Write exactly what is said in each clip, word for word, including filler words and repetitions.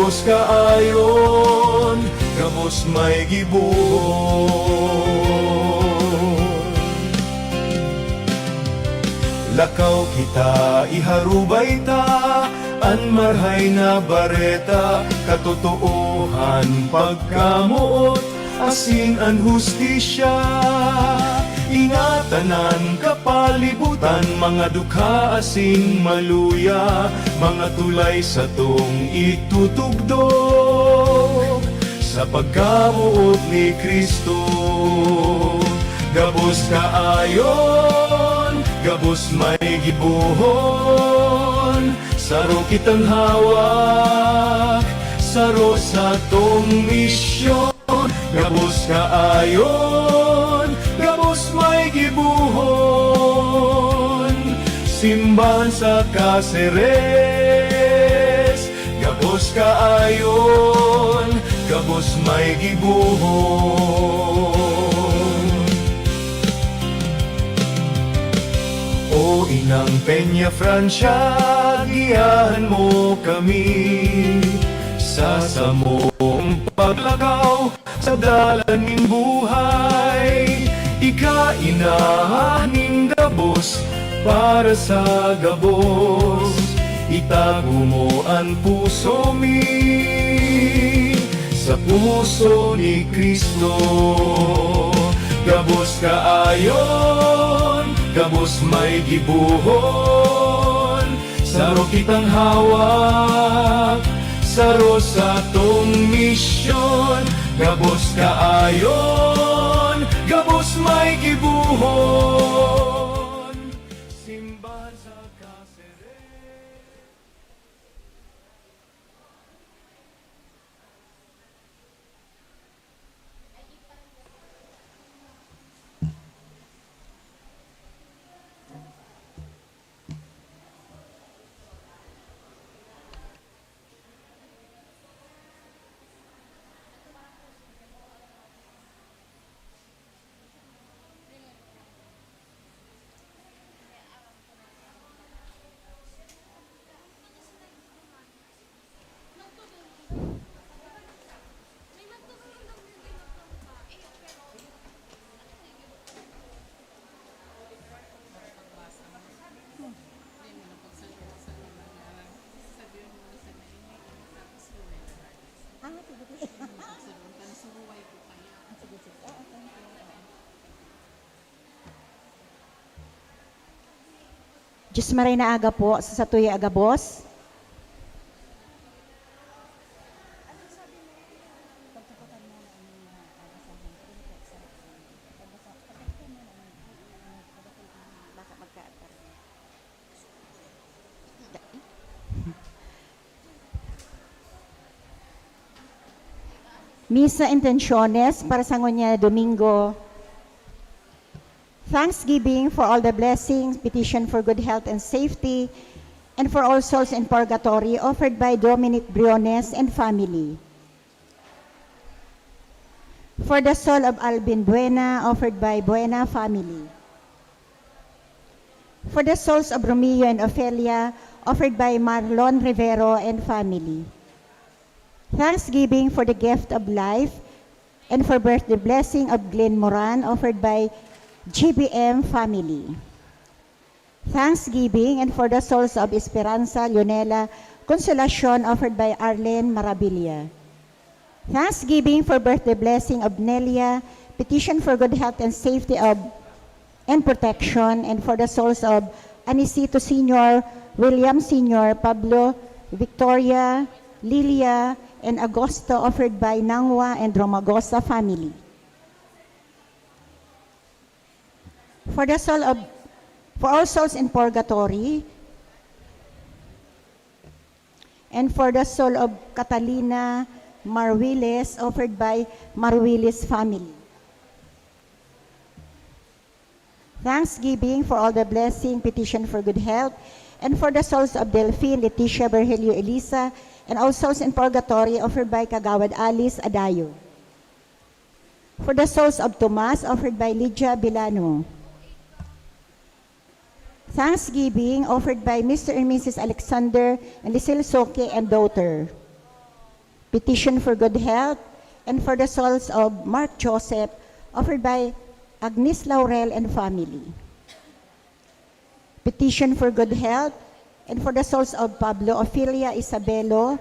Gabos kaayon, gabos may gibohon. Lakaw kita, iharubay ta an Marahay na Bareta, katotoohan, pagkamoot, asin an hustisya. Ingatan an kapalibutan, mga dukha asin maluya, mga tulay satong itutugdok sa pagkamoot ni Cristo. Gabos kaayon, gabos may gibohon, saro kitang hawak, saro satong misyon. Gabos kaayon, gabos may gibohon, simbahan sa Caceres. Gabos kaayon, gabos may gibohon. O Inang Peña Francia, giyahan mo kami sa samong paglakaw sa dalan nin buhay. Ika, Ina nin gabos, para sa gabos, itago mo an puso mi sa puso ni Cristo. Gabos kaayon, gabos may gibohon, saro kitang hawak, saro satong misyon. Gabos kaayon, gabos may gibohon, simbahan sa Caceres. Ah, sige, sige. Sige, sige. Ah, thank you. Diyos maray na aga po sa satuya a gabos. Misa Intenciones para sa ngunyan na Domingo. Thanksgiving for all the blessings, petition for good health and safety, and for all souls in purgatory, offered by Dominic Briones and family. For the soul of Alvin Buena, offered by Buena family. For the souls of Romeo and Ofelia, offered by Marlon Rivero and family. Thanksgiving for the gift of life and for birthday blessing of Glenn Moran, offered by G B M family. Thanksgiving and for the souls of Esperanza, Leonela, Consolacion, offered by Arlene Marabilia. Thanksgiving for birthday blessing of Nelia, petition for good health and safety of and protection, and for the souls of Anicito Senior, William Senior, Pablo, Victoria, Lilia, and Agosto, offered by Nangwa and Romagosa family. For the soul of, for all souls in purgatory, and for the soul of Catalina Marwiles, offered by Marwiles family. Thanksgiving for all the blessing, petition for good health, and for the souls of Delphine, Leticia, Virgilio, Elisa, and all souls in purgatory, offered by Kagawad Alice Adayo. For the souls of Tomas, offered by Lydia Bilano. Thanksgiving offered by Mister and Missus Alexander and Lisel Soque and daughter. Petition for good health and for the souls of Mark Joseph, offered by Agnes Laurel and family. Petition for good health and for the souls of Pablo Ophelia Isabelo,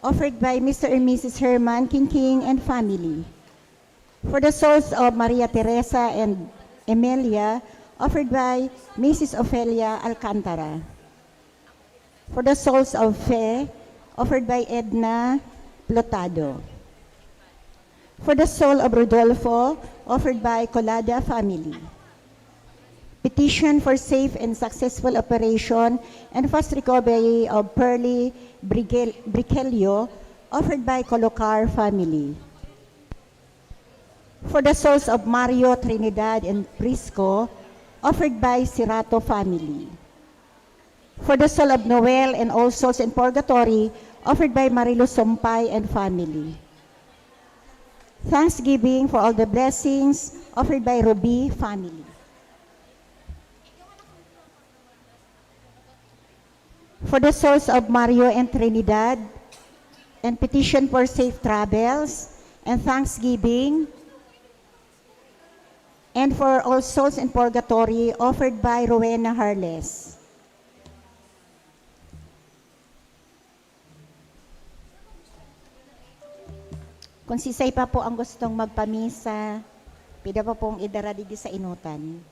offered by Mister and Missus Herman Kingking and family. For the souls of Maria Teresa and Emelia, offered by Missus Ophelia Alcantara. For the souls of Fe, offered by Edna Plotado. For the soul of Rodolfo, offered by Colada family. Petition for safe and successful operation and fast recovery of Pearly Brigel-, Briquelio, offered by Colocar family. For the souls of Mario, Trinidad, and Prisco, offered by Sirato family. For the soul of Noel and all souls in purgatory, offered by Marilo Sumpay and family. Thanksgiving for all the blessings, offered by Ruby family. For the souls of Mario and Trinidad, and petition for safe travels and thanksgiving, and for all souls in purgatory, offered by Rowena Harles. Kung sisay pa po ang gustong magpamisa, pwede pa pong idara digdi sa enotan.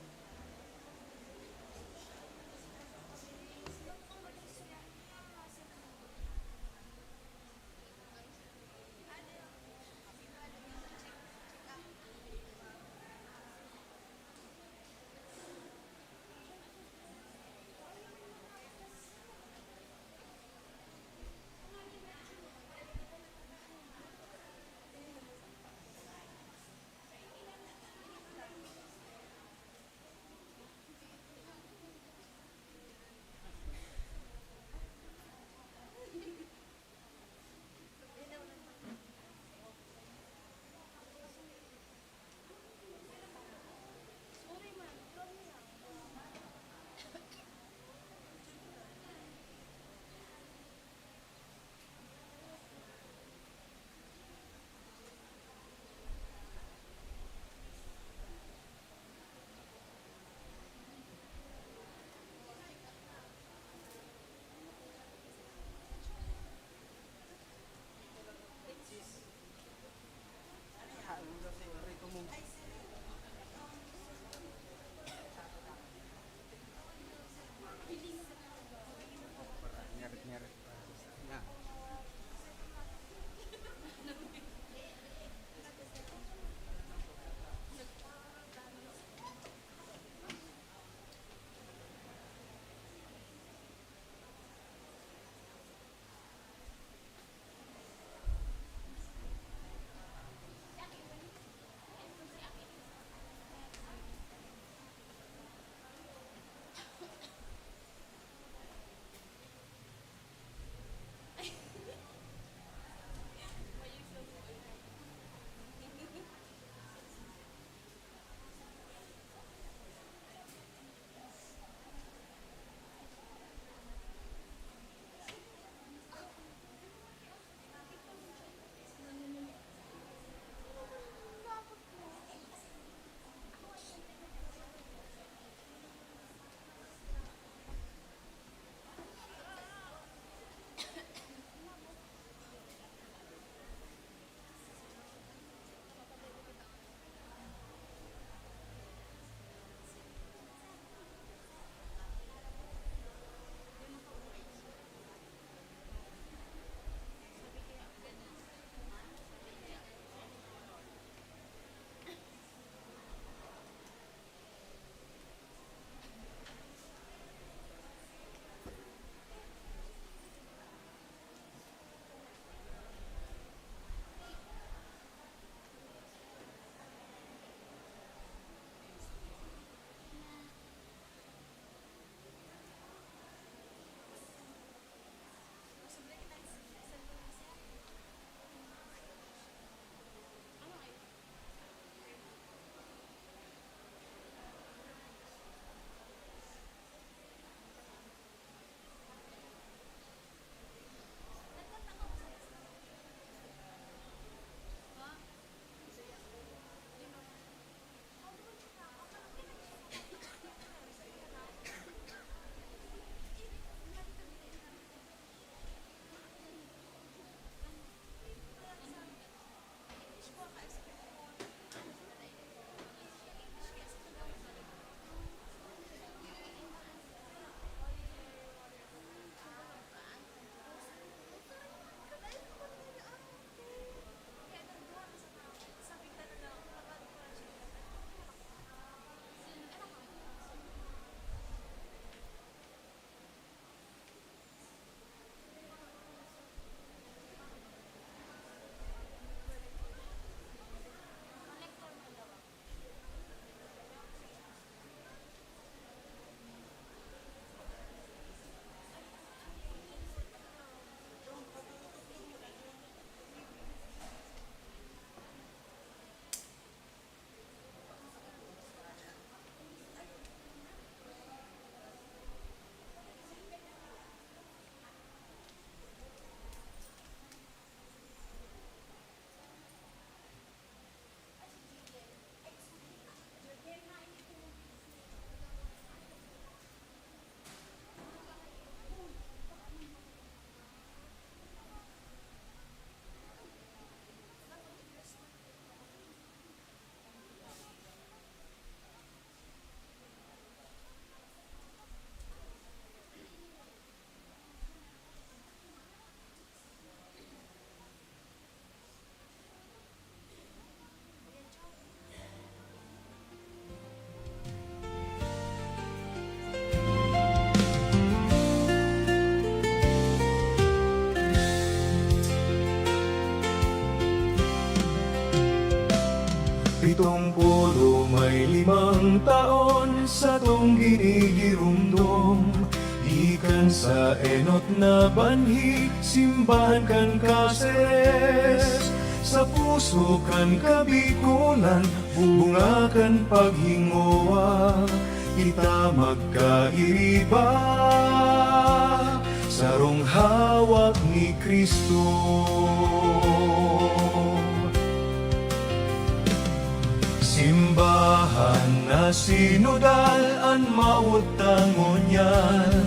Tong pulo may limang taon satong ginigiromdom, gikan sa enot na banhi, simbahan kan Caceres. Sa puso kan Kabikolan, bunga kan paghingowa, kita magkairiba, sarong hawak ni Cristo. Simbahan na sinodal an mawot ta ngunyan,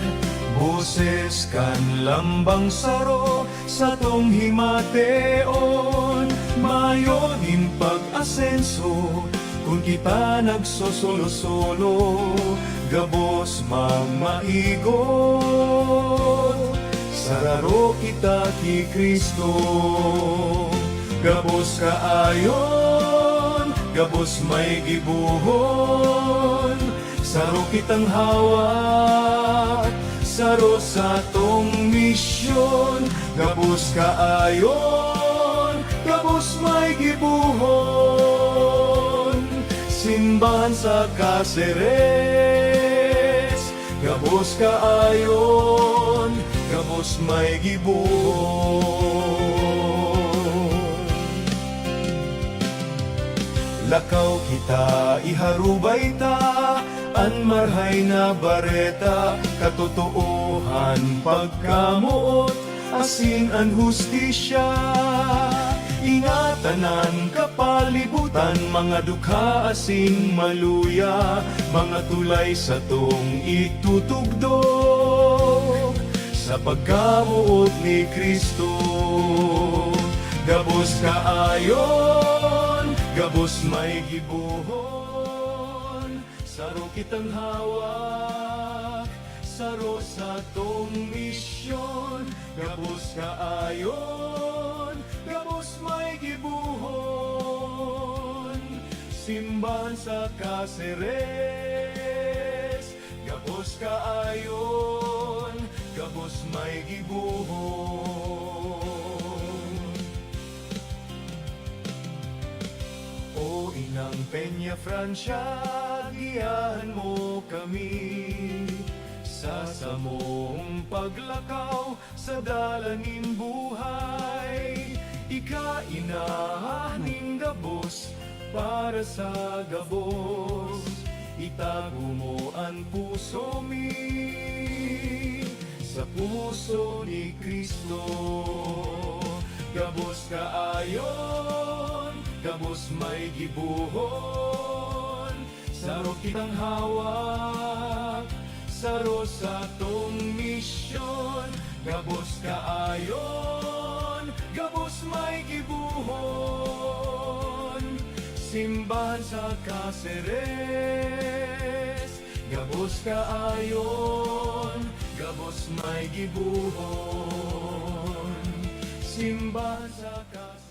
boses kan lambang saro, satong himateon, mayo nin pag-asenso. Kun kita nagsosolo-solo, gabos magmaigot, sararo kita ki Cristo. Gabos kaayon, gabos may gibohon, saro kitang hawak, saro satong misyon. Gabos kaayon, gabos may gibohon, simbahan sa Caceres. Gabos kaayon, gabos may gibohon. Lakaw kita, iharubay ta an Marahay na Bareta, katotoohan, pagkamoot, asin an hustisya. Ingatan an kapalibutan, mga dukha asin maluya, mga tulay satong itutugdok sa pagkamoot ni Cristo. Gabos kaayon, gabos may gibohon, saro kitang hawak, saro satong misyon. Gabos kaayon, gabos may gibohon, simbahan sa Caceres. Gabos kaayon, gabos may gibohon. O Inang Peñafrancia, giyahan mo kami sa samong paglakaw sa dalan nin buhay. Ika, Ina nin gabos, para sa gabos, itago mo an puso mi sa puso ni Cristo. Gabos kaayon, gabos may gibohon, saro kitang hawak, saro satong misyon. Gabos kaayon, gabos may gibohon, simbahan sa Caceres. Gabos kaayon, gabos may gibohon, simbahan sa Caceres.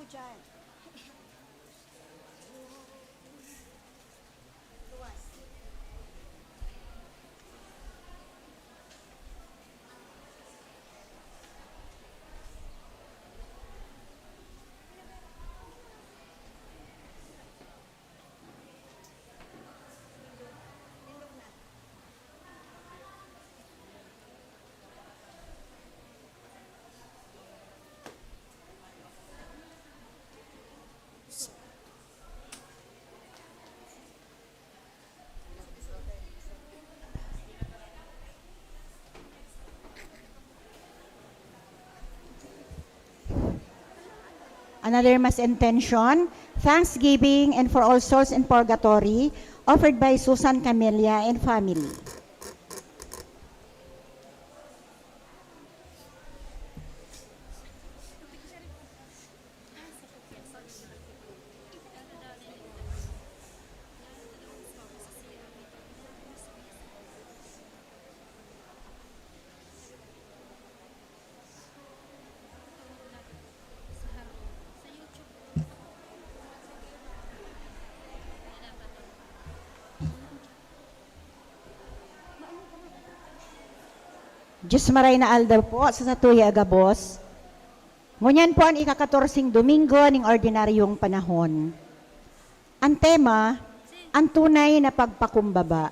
Diyan. Another mass intention, thanksgiving and for all souls in purgatory, offered by Susan Camelia and family. Diyos maray na aldaw po sa satuya gabos. Ngunyan po an ikakatorseng domingo ning ordinaryong panahon. An tema, an tunay na pagpakumbaba.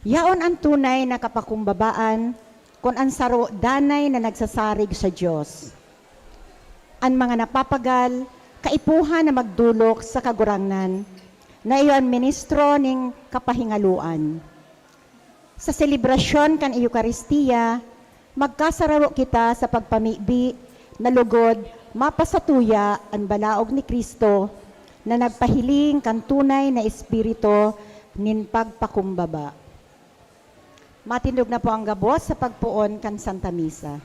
Yaon an tunay na kapakumbabaan kun an saro danay na nagsasarig sa Dios. An mga napapagal, kaipuhan na magdolok sa Kagurangnan, na iyo an ministro nin kapahingaloan. Sa selebrasyon kan Eukaristia, magkasararo kita sa pagpamibi na lugod mapasatuya an balaog ni Cristo na nagpahiling kan tunay na espiritu nin pagpakumbaba. Matindog na po ang gabos sa pagpoon kan Santa Misa.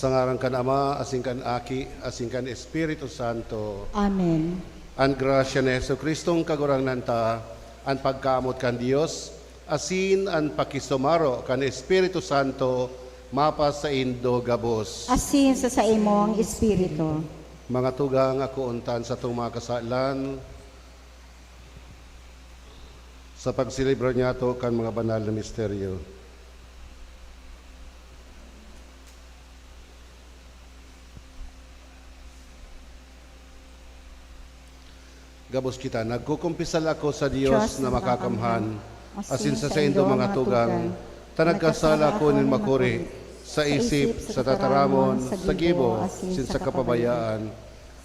Sa ngaran kan Ama, asin kan Aki, asin kan Espiritu Santo. Amen. An grasya ni Jesu-Cristong Kagurangnan ta, an pagkaamot kan Dios, asin an pakisumaro kan Espiritu Santo, mapasaindo gabos. Asin sa saimong espiritu. Mga tugang, akoon ta an satong mga kasalan, sa pagselebra niyato kan mga banal na misteryo. Gabos kita, nagkukumpisal ako sa Dios na makakamhan, asin sa saindong mga tugang, ta nagkasala ako nin makuri, sa isip, sa tataramon, sa gibo, asin sa kapabayaan.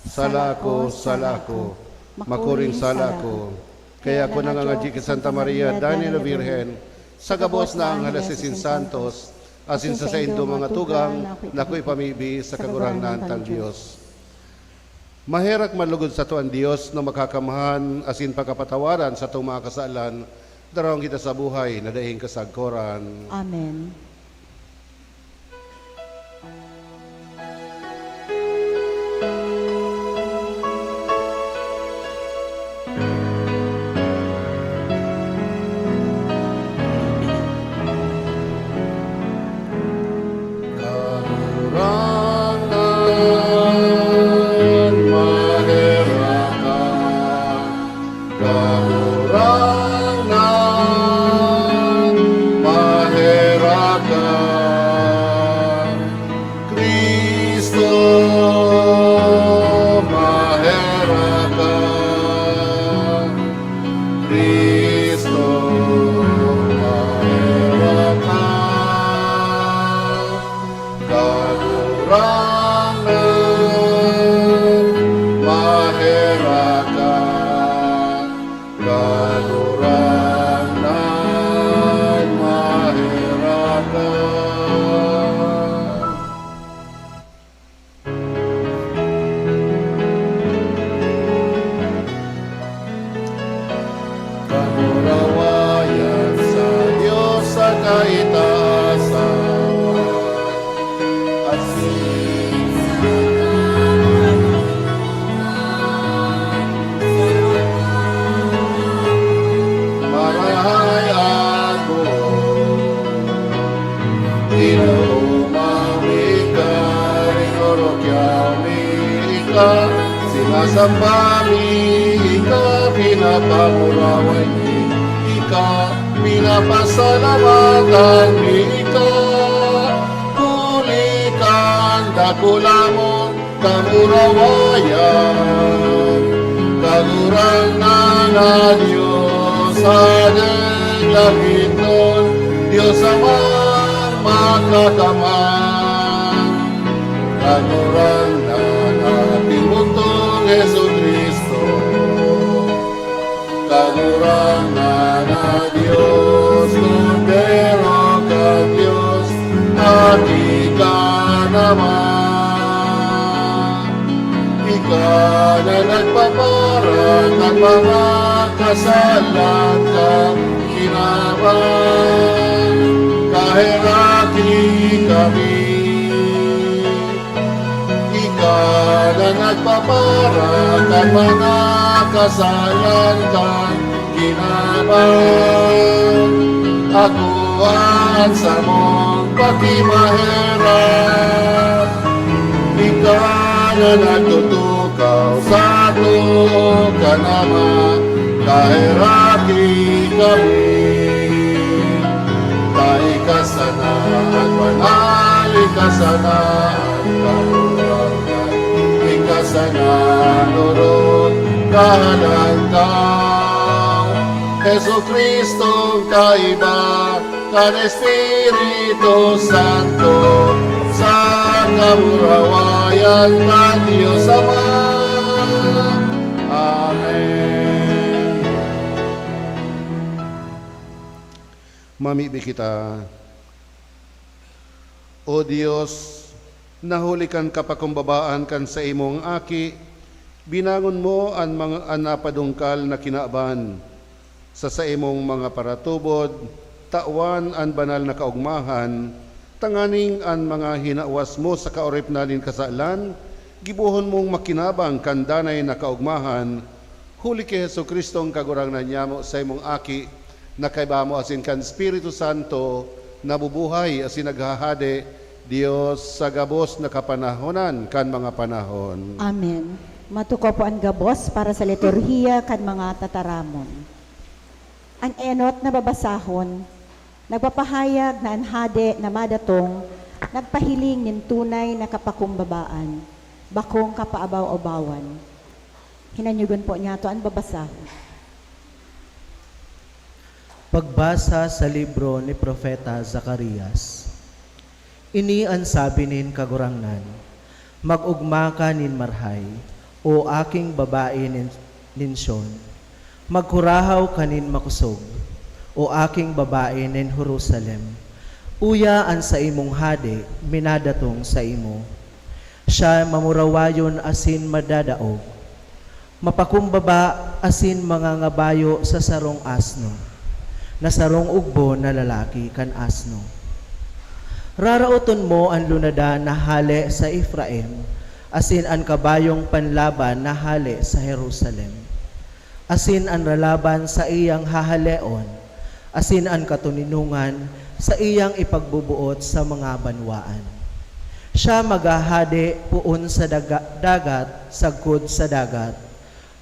Sala ako, sala ako, makuring sala ako. Kaya ako nangangadyi ki Santa Maria, danay na Birhen, sa gabos na anghel asin santos, asin sa saindong mga tugang, na ako ipamibi sa Kagurangnan tang Dios. Maherak man logod sato an Dios na makakamhan asin pakapatawaran satong mga kasalan, daraon kita sa buhay na daing kasagkoran. Amen. Kagurangnan, maherak ka. Kagurangnan, maherak ka. Cristo, maherak ka. Cristo, maherak ka. Kagurangnan, maherak ka. Kagurangnan, maherak ka. Kamurawayan sa Dios sa kaitaasan. Asin sa kahadoan. Marahay ako, inooma mi ka, rinorokyaw mi ka, sinasamba mi ka, pinapamuraway mi ka, pinapasalamatan mi ka, huli kan dakula mong kamurawayan. Kagurangnan na Dios, sa langit nun, Dios Amang makakamhan. Kagurangnan na Tingog tong Jesu-Cristo. Kagurangnan na Dios, Kordero kan Dios, Aki ka naman. Ika na nagpapara kan mga kasalan kan kinaban. Kaheraki kami. Ika na nagpapara kan mga kasalan kan kinaban. Akoa an samong pakimaherak. Ika na nagtutukaw sato kan Ama. Kaheraki kami. Ta ika sana an banal, ika sana an kagurangnan, ika sana an orog, kahalan ka, Jesu-Cristong kaiba kan Espiritu Santo, sa kamurawayan kan Dios Ama. Amen. Mamibi kita. O Dios, na huli kan kapakumbabaan kan saimong Aki, binangon mo an mga, an napadungkal na kinaban. Sa saimong mga paratubod, tawan an banal na kaogmahan, Tanganing an mga hinawas mo sa kaoripnan nin kasalan, gibohon mong makinabang kan danay na kaogmahan, huli ki Jesu-Cristong Kagurangnan nyamo, saimong Aki, na kaiba mo asin kan Espiritu Santo, nabubuhay asin naghahade, Dios sa gabos na kapanahonan kan mga panahon. Amen. Matukaw po an gabos para sa liturhiya kan mga tataramon. An enot na babasahon, nagpapahayag na an hade na madatong nagpahiling nin tunay na kapakumbabaan, bakong kapaabaw-abawan. Hinanyugon po niyato an babasahon. Pagbasa sa libro ni Propeta Zacarias. Ini an sabi nin Kagurangnan, "Mag-ogma ka nin marahay, o aking babae nin, nin Sion. Magkurahaw ka nin makosog, o aking babae nin Jerusalem. Uya an saimong hade minadatong saimo. Siya mamurawayon asin madadaog, mapakumbaba asin mangangabayo sa sarong asno, na sarong ugbo na lalaki kan asno. Raraoton mo an lunadan na hale sa Efraim, asin an kabayong panlaban na hale sa Jerusalem, asin an ralaban saiyang hahaleon, asin an katoninongan saiyang ipagbubuot sa mga banwaan. Siya maghahade poon sa daga-, dagat sagkod sa dagat,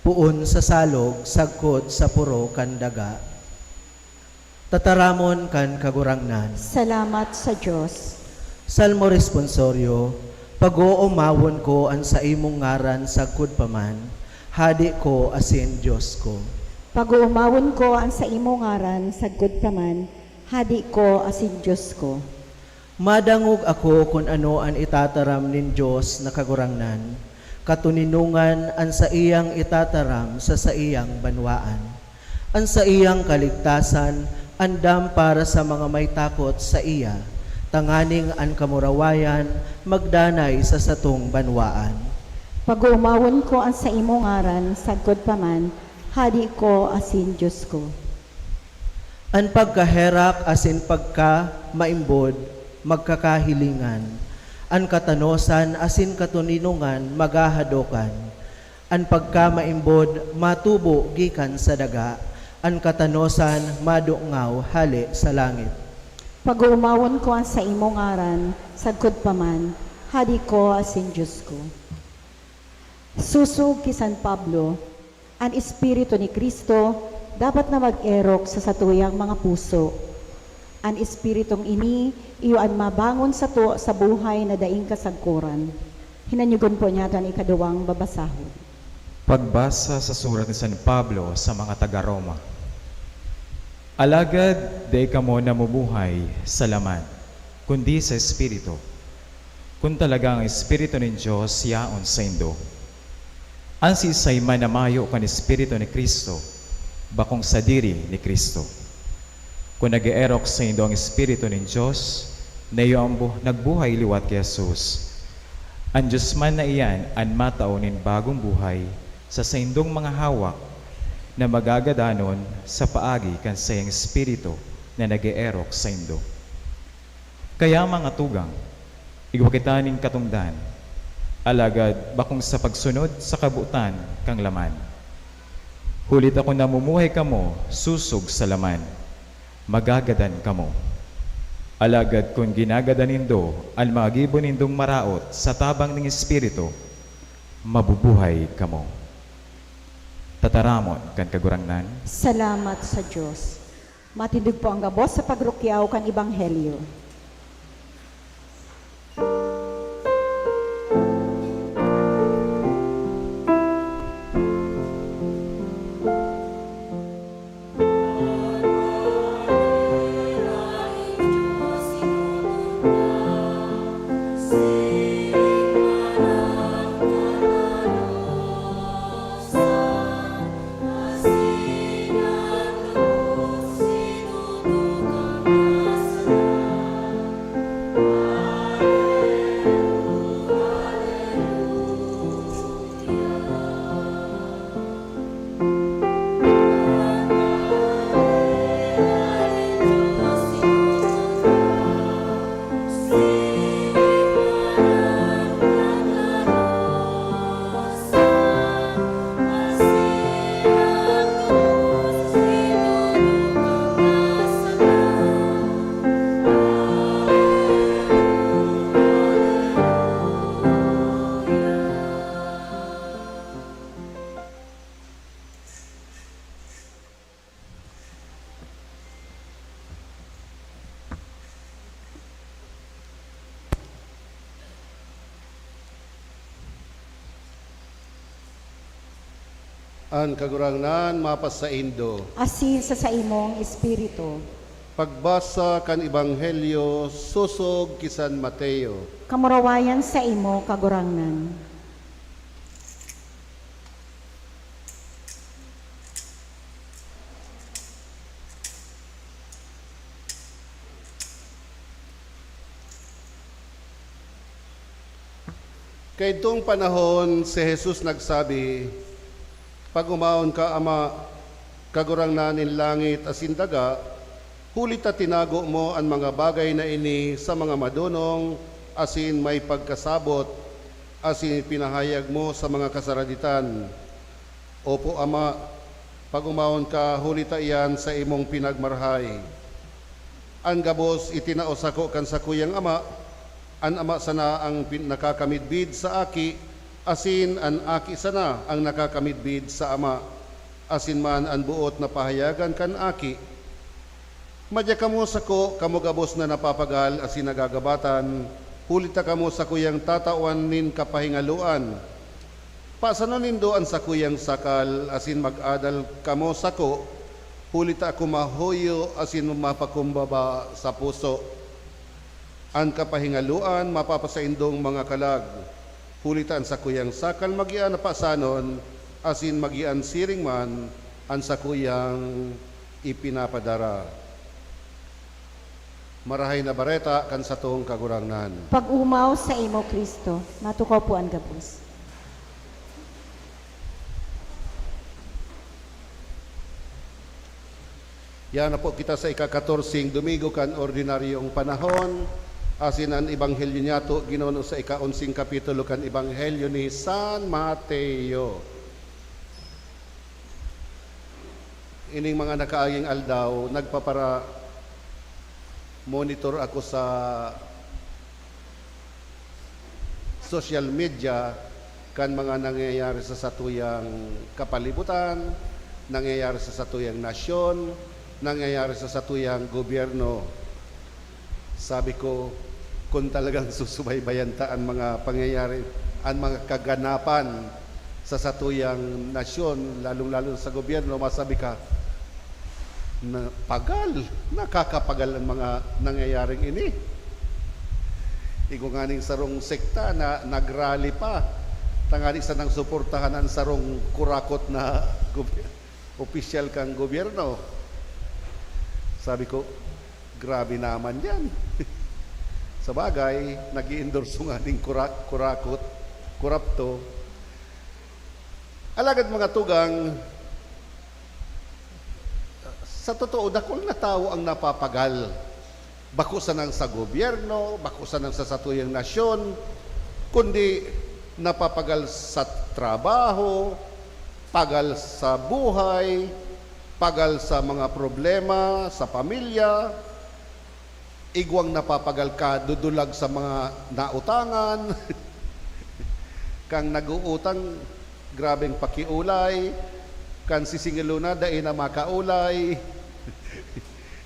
poon sa salog sagkod sa poro kan daga." Tataramon kan Kagurangnan. Salamat sa Dios. Salmo Responsorio. Pag-oomawon ko an saimong ngaran sagkod pa man, Hade ko asin Dios ko. Pag-oomawon ko an saimong ngaran sagkod pa man, Hade ko asin Dios ko. Madangog ako kun ano an itataram nin Dios na Kagurangnan, katoninongan an saiyang itataram sa saiyang banwaan. An saiyang kaligtasan andam para sa mga may takot saiya, tanganing an kamurawayan magdanay sa satong banwaan. Pag-oomawon ko an saimong ngaran sagkod pa man, Hade ko asin Dios ko. An pagkaherak asin pagkamaimbod magkakahilingan, an katanosan asin katoninongan maghahadokan. An pagkamaimbod matubo gikan sa daga, an katanosan madungaw hale sa langit. Pag-oomawon ko an saimong ngaran, sagkod pa man, Hade ko asin Dios ko. Sosog ki San Pablo, an Espiritu ni Cristo dapat na mag-erok sa satuyang mga puso. An Espiritong ini iyo an mabangon sato sa buhay na daing kasagkoran. Hinanyugon po niyato an ikaduwang babasahon. Pagbasa sa surat ni San Pablo sa mga taga Roma. Alagad dai kamo namubuhay sa laman, kundi sa Espiritu, kun talaga an Espiritu nin Dios yaon saindo. An siisay man na mayo kan Espiritu ni Cristo, bakong sadiri ni Cristo. Kun nag-eerok saindo an Espiritu nin Dios, na iyo an bu-, nagbuhay liwat ki Jesus, an Dios man na iyan an matao nin bagong buhay sa saindong mga hawak na magagadanon sa paagi kan saiyang Espiritu na nag-eerok saindo. Kaya, mga tugang, igwa kita nin katongdan, alagad bakong sa pagsunod sa kabotan kan laman. Huli ta kun namumuhay kamo sosog sa laman, magagadan kamo. Alagad kun ginagadan nindo an mga gibo nindong maraot sa tabang nin Espiritu, mabubuhay kamo. Tataramon kan Kagurangnan. Salamat sa Dios. Matindog po ang gabos sa pagrukyaw kan Ebanghelyo. An Kagurangnan mapasaindo. Asin sa saimong espiritu. Pagbasa kan Ebanghelyo sosog ki San Mateo. Kamurawayan saimo, Kagurangnan. Kaidtong panahon, si Jesus nagsabi, "Pag-omawon ka, Ama, Kagurangnan nin langit asin daga, huli ta tinago mo an mga bagay na ini sa mga madonong asin may pagkasabot, asin ipinahayag mo sa mga kasaraditan. Opo, Ama, pag-omawon ka, huli ta iyan saimong pinagmarahay. An gabos itinao sako kan sakuyang Ama, an Ama sana ang pin-, nakakamidbid sa Aki, asin an Aki sana ang nakakamidbid sa Ama, asin man an boot na pahayagan kan Aki. Madya kamo sako, kamo gabos na napapagal asin nagagabatan, huli ta kamo sakuyang tatawan nin kapahingaloan. Pasanon nindo an sakuyang sakal asin mag-adal kamo sako, huli ta ako mahuyo asin mapakumbaba sa puso. An kapahingaloan mapapasaindong mga kalag, huli ta an sakuyang sakal magin na pasanon asin magin siring man an sakuyang ipinapadara." Marahay na Bareta kan satong Kagurangnan. Pag-omaw saimo, Cristo. Matukaw po an gabos. Yan na po kita sa ika-katorseng Domingo kan Ordinaryong Panahon, asin an Ebanghelyo niyato ginuno sa ika-onseng kapitulo kan Ebanghelyo ni San Mateo. Ining mga nakaaging aldaw, nagpapara-monitor ako sa social media kan mga nangyayari sa satuyang kapalibutan, nangyayari sa satuyang nasyon, nangyayari sa satuyang gobyerno. Sabi ko, kung talagang susubaybayan ta an mga pangyayari, an mga kaganapan sa satuyang nasyon, lalong-lalo sa gobyerno, masabi ka, na pagal, nakakapagal ang mga nangyayaring ini. Igwa nganing sarong sekta na nagrally pa, tangani sanang suportahan ang sarong kurakot na goby-, opisyal kan gobyerno. Sabi ko, "Grabe naman yan." Sa bagay, nag-i-endorso nga ning kura-, kurakot, kurapto. Alagad, mga tugang, sa totoo, dakul na tawo ang napapagal. Bako sanang sa gobyerno, bako sanang sa satuyang nasyon, kundi napapagal sa trabaho, pagal sa buhay, pagal sa mga problema sa pamilya, igwang napapagal ka dudulag sa mga nautangan. Kang nag-uutang, grabeng pakiulay. Kan sisingilon na, dai na makaulay.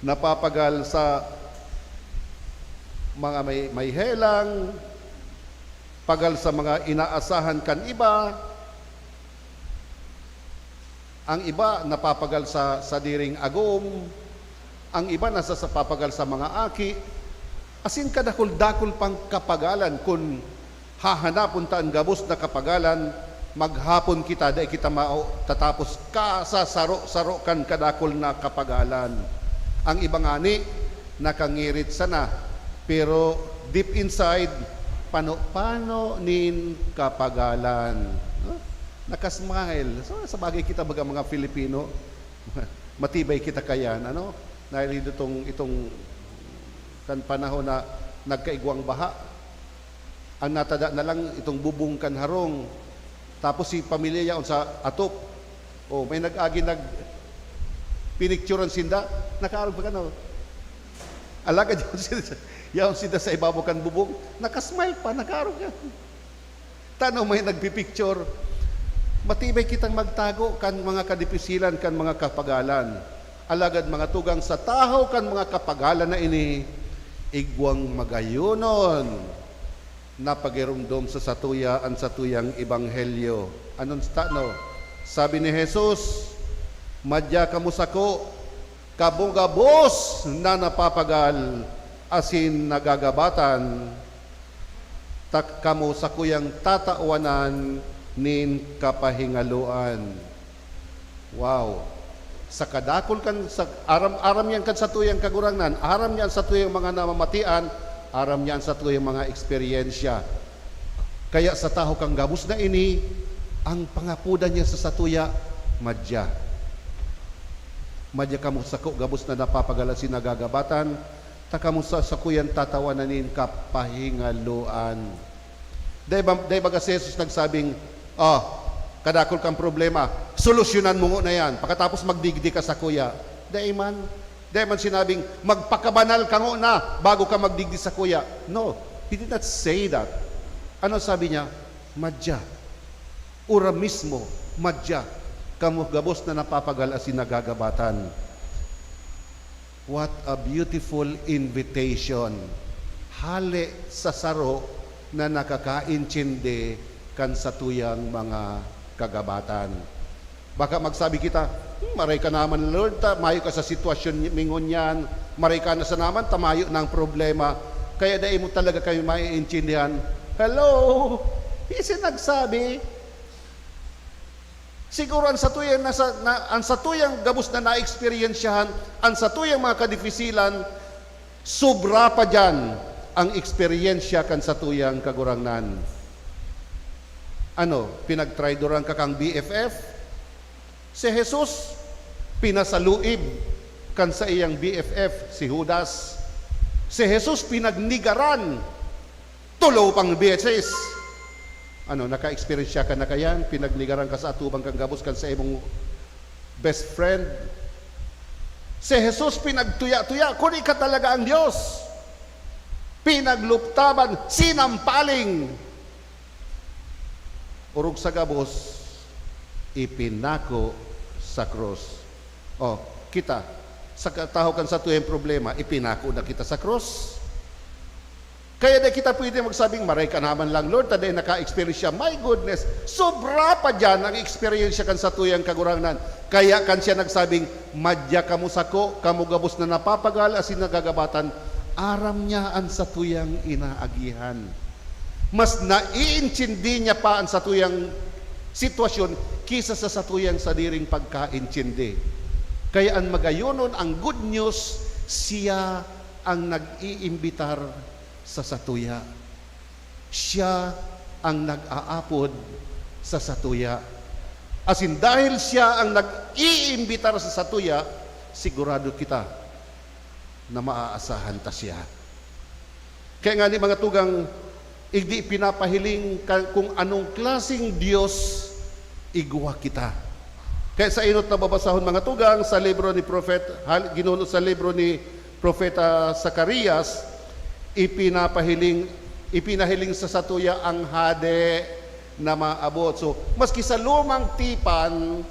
Napapagal sa mga may, may helang, pagal sa mga inaasahan kan iba. Ang iba napapagal sa sadiring agom, ang iba nasa sa papagal sa mga aki, asin kadakul-dakul pang kapagalan. Kun hahanapon ta an gabos na kapagalan, maghapon kita, dai kita matatapos kasasaro-saro kan kadakul na kapagalan. Ang iba ngani, nakangirit sana, pero deep inside, pano-pano nin kapagalan. No? Nakasmile. So, sa bagay kita baga mga Filipino, matibay kita kayan, ano? Dahil itong, itong kan panahon na nagkaigwang baha, ang natada na lang itong bubong kan harong. Tapos si pamilya yaon sa atop. Oh, may nag-agi, nag pinicturean sinda, nakaarog pa kano. Alagad yaon sinda, yaon sinda sa ibabaw kan bubong, nakasmile pa, nakaarog ka. Tano may nagpipicture? Matibay kitang magtago kan mga kadipisilan, kan mga kapagalan. Alagad, mga tugang, sa tahaw kan mga kapagalan na ini, igwang magayonon na pagiromdom sa satuya an satuyang ebanghelyo. Anon sa tano? Sabi ni Jesus, "Madya kamo sako, kamo gabos na napapagal asin nagagabatan, ta kamo sakuyang tatawanan nin kapahingaloan." Wow! Sa kadakul kan, sa aram, aram yan kan satuyang Kagurangnan, aram niya an satuyang mga namamatian, aram niya an satuyang mga eksperyensya. Kaya sa tawo kang gabos na ini, ang pangapodan niya sa satuya, "Madya. Madya kamo sako, gabos na napapagal asin nagagabatan, ta kamo sa sakuyan tatawanan nin kapahingaloan." Dai ba, dai baga si Jesus nagsabing, "Oh, kadakul kang problema, solusyonan mo ngona yan, pakatapos magdigdi ka sakuya." Dai man. Dai man sinabing, "Magpakabanal ka ngona bago ka magdigdi sakuya." No, he did not say that. Ano sabi niya? "Madya. Ora mismo, madya. Kamo gabos na napapagal asin nagagabatan." What a beautiful invitation! Hale sa saro na nakakaintindi kan satuyang mga kagabatan. Baka magsabi kita, "Hmm, maray ka naman, Lord, ta mayo ka sa sitwasyon mi ngunyan. Maray ka na sana man, ta mayo na ang problema. Kaya dai mo talaga kami maiintindihan." Hello! Isin nagsabi, siguro an satuyang nasa, na, an satuyang gabos na naeksperyensyahan, an satuyang mga kadifisilan, sobra pa diyan ang eksperyensya kan satuyang Kagurangnan. Ano, pinagtraidoran ka kan B F F? Si Jesus, pinasaluib kan saiyang B F F, si Judas. Si Jesus, pinagnigaran tolo pang beses. Ano, naka-eksperyensya ka na kayan? Pinagnigaran ka sa atubang kan gabos kan saimong best friend? Si Jesus pinagtuya-tuya, kun ika talaga ang Dios. Pinagluptaban, sinampaling. Orog sa gabos, ipinako sa krus. Oh, kita, sa kataho kan satuyang problema, ipinako na kita sa krus. Kaya dai kita pwede magsabing, "Maray ka naman lang, Lord, ta dai naka-eksperyensya." My goodness, sobra pa diyan ang eksperyensya kan satuyang Kagurangnan. Kaya kan siya nagsabing, "Madya kamo sako, kamo gabos na napapagal asin nagagabatan," aram niya an satuyang inaagihan. Mas naiintindi niya pa an satuyang sitwasyon ki sa satuyang sadiring pagkaintindi. Kaya an magayonon, ang good news, siya ang nag-iimbitar sa satuya. Siya ang nag-aapod sa satuya. Asin dahil siya ang nag-iimbitar sa satuya, sigurado kita na maaasahan ta siya. Kaya ngani, mga tugang, igdi pinapahiling ka, kung anong klaseng Dios igwa kita. Kaya sa enot na babasahon, mga tugang, sa libro ni Prophet, hal-, ginuno sa libro ni Propeta Zacarias, ipinapahiling, ipinahiling sa satuya ang hade na maabot. So, maski sa lumang tipan,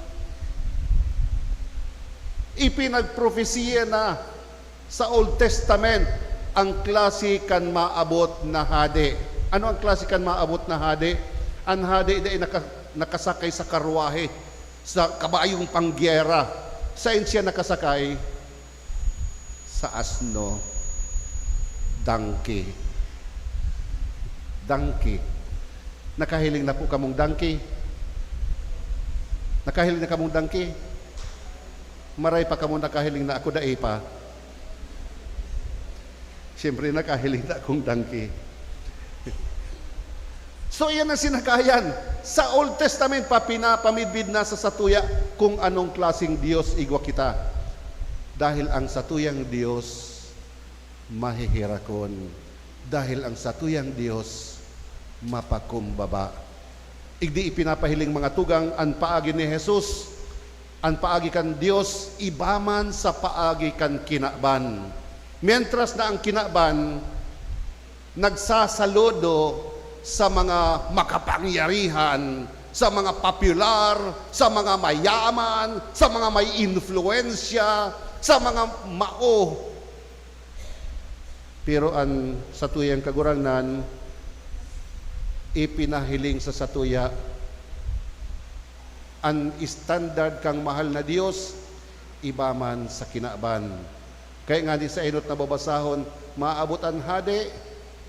ipinagprofesiya na sa Old Testament ang klase kan maabot na hade. Ano ang klase kan maabot na hade? An hade dai naka-, nakasakay sa karwahe, sa kabayong panggyera. Saen siya nakasakay? Sa asno. Donkey. Donkey. Nakahiling na po kamong donkey? Nakahiling na kamong donkey? Maray pa kamo nakahiling na, ako dai pa. Siyempre, nakahiling na akong donkey. So, iyan ang sinakayan. Sa Old Testament pa, pinapamidbid na sa satuya kung anong klaseng Dios igwa kita. Dahil ang satuyang Dios maheherakon, dahil ang satuyang Dios mapakumbaba. Igdi ipinapahiling, mga tugang, an paagi ni Jesus, an paagi kan Dios, iba man sa paagi kan kinaban. Mientras na ang kinaban nagsasaludo sa mga makapangyarihan, sa mga popular, sa mga mayaman, sa mga may influensya, sa mga mao. Pero an satuyang Kagurangnan ipinahiling sa satuya An standard kan mahal na Dios iba man sa kinaban. Kaya ngani sa enot na babasahon, maabot an hade,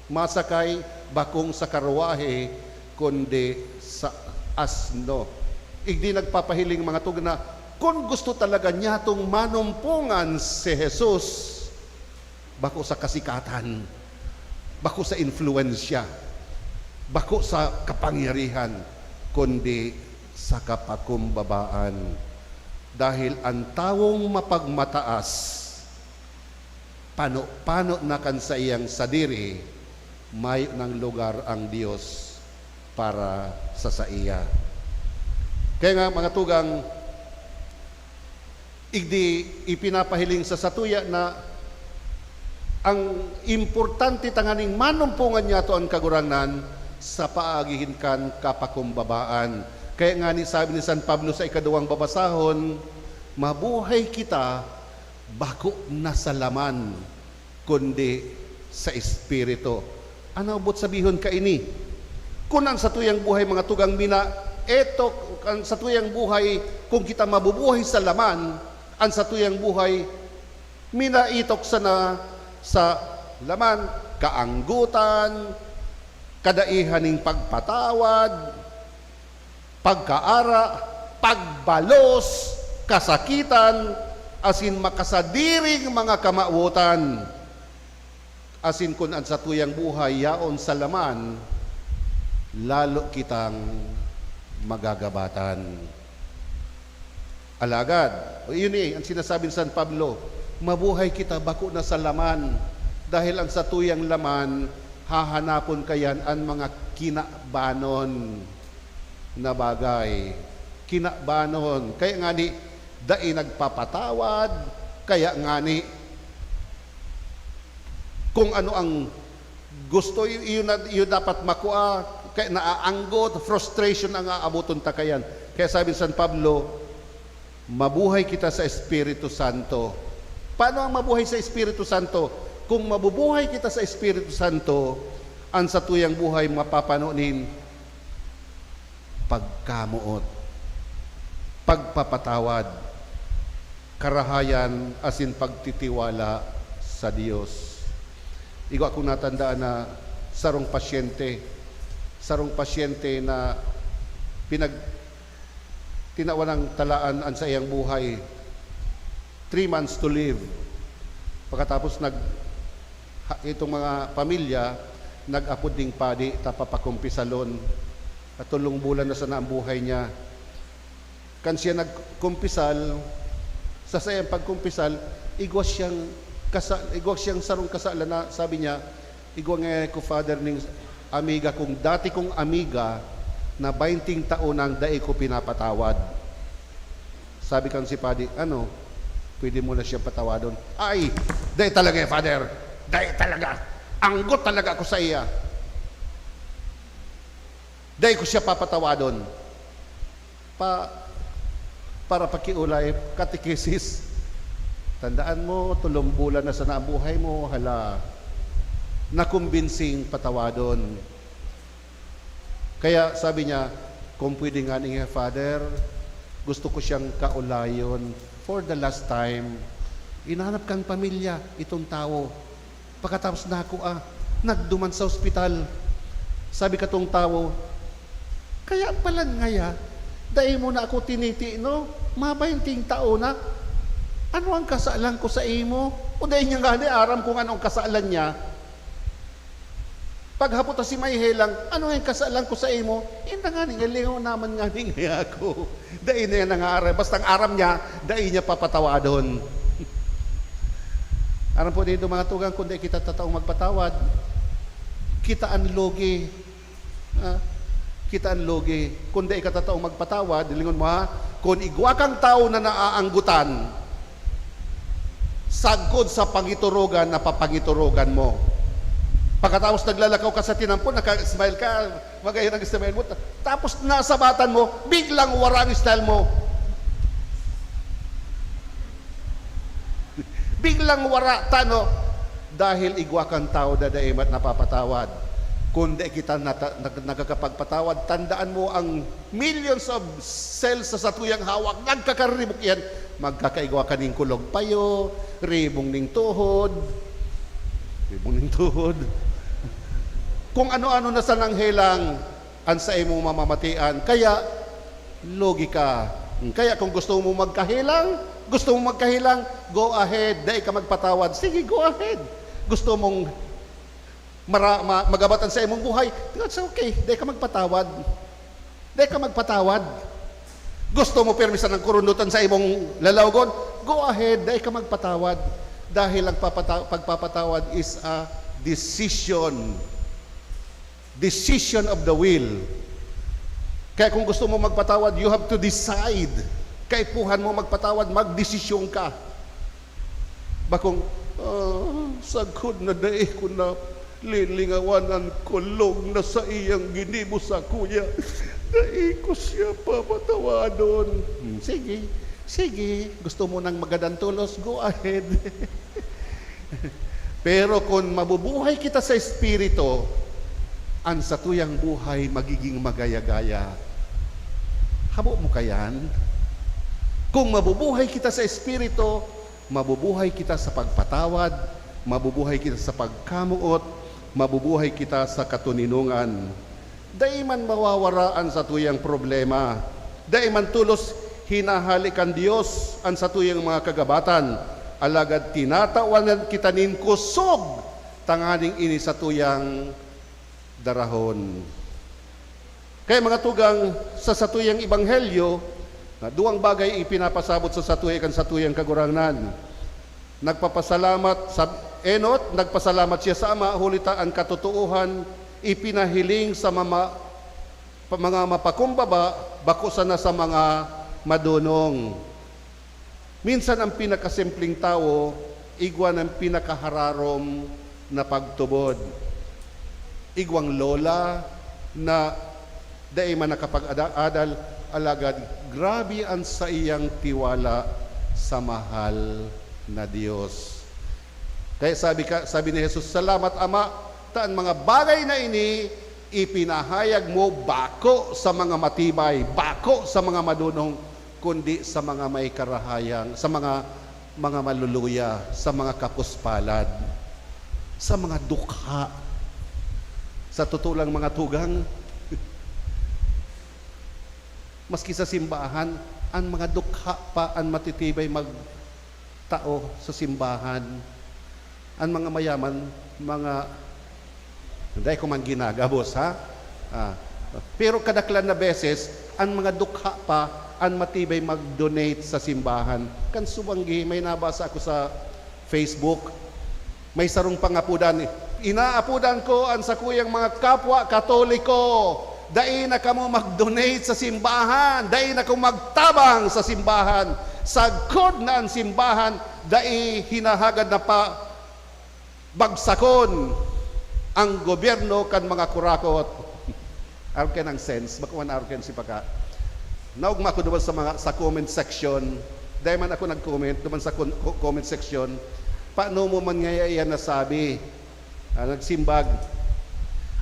masakay, bakong sa karwahe, kundi sa asno. Igdi nagpapahiling, mga tugang, na kun gusto talaga nyatong manumpongan si Jesus, bako sa kasikatan, bako sa influensya, bako sa kapangyarihan, kundi sa kapakumbabaan. Dahil an tawong mapagmataas, pano-pano na kan saiyang sadiri, mayo nang lugar ang Dios para sa saiya. Kaya nga, mga tugang, igdi ipinapahiling sa satuya na ang importante tanganing manumpongan nyato an Kagurangnan sa paagihin kan kapakumbabaan. Kaya ngani sabi ni San Pablo sa ikaduwang babasahon, "Mabuhay kita bako na sa laman, kundi sa Espiritu." Ano abot sabihon kaini? Kun an satuyang buhay, mga tugang, mina, eto, an satuyang buhay, kung kita mabubuhay sa laman, an satuyang buhay, minaitok sana sa laman, kaanggotan, kadaihan ning pagpatawad, pagkaara, pagbalos, kasakitan, asin makasadiring mga kamawotan. Asin kun an satuyang buhay yaon sa laman, lalo kitang magagabatan. Alagad, o, iyon eh, ang sinasabi ni San Pablo, "Mabuhay kita bako na sa laman, dahil ang satuyang laman, hahanapon kayan an mga kinabanon na bagay." Kinabanon. Kaya ngani, dai nagpapatawad. Kaya ngani, kung ano ang gusto, i-, iyon na, iyon dapat makua, kaya naaanggot, frustration ang aaboton ta kayan. Kaya sabi ni San Pablo, "Mabuhay kita sa Espiritu Santo." Paano ang mabuhay sa Espiritu Santo? Kung mabubuhay kita sa Espiritu Santo, an satuyang buhay mapapano nin pagkamoot, pagpapatawad, karahayan asin pagtitiwala sa Dios. Igwa kong natandaan na sarong pasyente, sarong pasyente na pinag-, tinawan ng talaan an saiyang buhay, three months to live. Pagkatapos nag-, ha-, itong mga pamilya, nag-apod ning padi ta papakumpisalon. Katulong bulan na sana ang buhay niya. Kan siya nagkumpisal, sa saiyang pagkumpisal, igwa siyang kasa-, igwa siyang sarong kasalan na sabi niya, "Igwa nga ko, Father, ning amiga kong, dati kong amiga na bainting taon nang dai ko pinapatawad." Sabi kan si Padi, "Ano, pwede mo na siyang patawadon?" "Ay, dai talaga, Father. Dai talaga. Anggot talaga ako sa iya. Dai ko siya papatawadon." Pa-, para pakiolay, katekesis. Tandaan mo, tolong bulan na sana ang buhay mo, hala, nakumbinsing patawadon. Kaya sabi niya, "Kung pwede nga niya, Father, gusto ko siyang kaolayon for the last time." Inanap kan pamilya itong tawo. Pagkatapos na ako, ah, nagduman sa ospital. Sabi katong tawo, "Kaya pala ngaya, dai mo na ako tiniti, no? Mabainting taon na. Ano ang kasalan ko sa imo?" O dai niya ngani aram kung ano ang kasalan niya. Paghapot ta si Mayhe lang, "Ano ang kasalan ko sa imo?" Inda ngani nga, lingaw naman ngani ngaya ako. Dai na yan nangaaram. Basta ang aram niya, dai niya papatawadon. Aram po nindo, mga tugang, kung dai kita tataong magpatawad, kita an lugi. Ah, kita an lugi. Kung dai ka tataong magpatawad, lingon mo ha, kung igwa kang tawo na naaanggotan, sagkod sa pangiturugan na papangiturugan mo. Pagkatapos naglalakaw ka sa tinampon, naka-smile ka, magayon ang smile mo. Ta-, tapos nasabatan mo, biglang wara ang style mo. Biglang wara, tano, dahil igwa kang tawo na dai man napapatawad. Kung di kita nata-, nag-, nagkakapagpatawad, tandaan mo ang millions of cells sa satuyang hawak, nagkakaribok yan. Magkakaigwa ka ning kulog payo, ribong ning tuhod, ribong ning tuhod. Kung ano-ano na sanang helang an saimong mamamatian. Kaya, lugi ka. Kaya kung gusto mo magkahelang, gusto mo magkahelang, go ahead, dai ka magpatawad. Sige, go ahead. Gusto mong mara-, ma-, magabat an saimong buhay, that's okay. Dai ka magpatawad. Dai ka magpatawad. Gusto mo pirmi sanang kurunutan sa imong lalawgon? Go ahead, dai ka magpatawad. Dahil ang papata-, pagpapatawad is a decision. Decision of the will. Kaya kung gusto mo magpatawad, you have to decide. Kaipuhan mo magpatawad, magdesisyon ka. Bakong, "Ah, sagkod na dai ko na lilingawan an kulog na saiyang ginibo sakuya. Dai ko siya papatawadon." Hmm, sige, sige. Gusto mo nang magadan tolos? Go ahead. Pero kung mabubuhay kita sa Espiritu, an satuyang buhay magiging magaya-gaya. Habo mo kayan? Kung mabubuhay kita sa Espiritu, mabubuhay kita sa pagpatawad, mabubuhay kita sa pagkamoot, mabubuhay kita sa katoninongan. Dai man mawawara an satuyang problema. Dai man tolos hinahale kan Dios an satuyang mga kagabatan, alagad tinatawan kita nin kusog tanganing ini satuyang darahon. Kaya, mga tugang, sa satuyang ebanghelyo, na duwang bagay ipinapasabot sa satuya kan satuyang Kagurangnan. Nagpapasalamat sa enot, nagpasalamat siya sa Ama, huli ta an katotoohan ipinahiling sa mama-, pa-, mga mapakumbaba, bako sana sa mga madonong. Minsan, ang pinakasimpleng tawo, igwa nin pinakahararom na pagtubod. Igwang lola na dai man nakapag-ada-, adal, alagad grabe an saiyang tiwala sa mahal na Dios. Kaya sabi ka, sabi ni Jesus, "Salamat, Ama, ta an mga bagay na ini ipinahayag mo bako sa mga matibay, bako sa mga madonong, kundi sa mga may karahayang, sa mga, mga maluluya, sa mga kapuspalad, sa mga dukha." Sa totoo lang, mga tugang, maski sa simbahan, an mga dukha pa an matitibay magtao sa simbahan. An mga mayaman, mga, dai ko man ginagabos, ha? Ah, pero kadaklan na beses, an mga dukha pa an matibay mag-donate sa simbahan. Kan subanggi, may nabasa ako sa Facebook, may sarong pangapodan, "Inaapodan ko an sakuyang mga kapwa Katoliko, dai na kamo mag-donate sa simbahan, dai na kamo magtabang sa simbahan. Sagkod na an simbahan, dai hinahagad na pa bagsakon an gobyerno kan mga kurakot." Arog kayan an sense, bako man arog kayan si Paka. Naogma ako duman sa mga, sa comment section. Dai man ako nag-comment duman sa con-, co-, comment section. Paano mo man ngaya iyan nasabi? Ah, nagsimbag.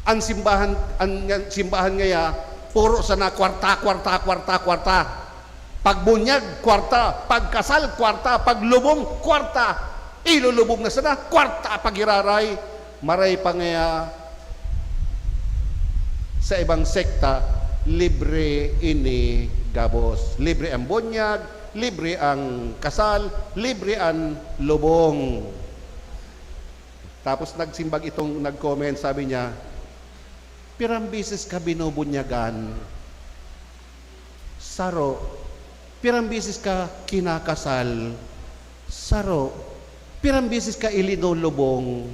An simbahan, an, an simbahan ngaya, puro sana kwarta, kwarta, kwarta, kwarta. Pagbunyag, kwarta. Pagkasal, kwarta. Paglubong, kwarta. Ilulubong na sana, kwarta pa giraray. Maray pa ngaya, sa ibang sekta, libre ini gabos. Libre ang bunyag, libre ang kasal, libre ang lubong. Tapos nagsimbag itong nag-comment, sabi niya, "Pirang beses ka binubunyagan?" "Saro." "Pirang beses ka kinakasal?" "Saro." "Pirang beses ka ilinulubong?"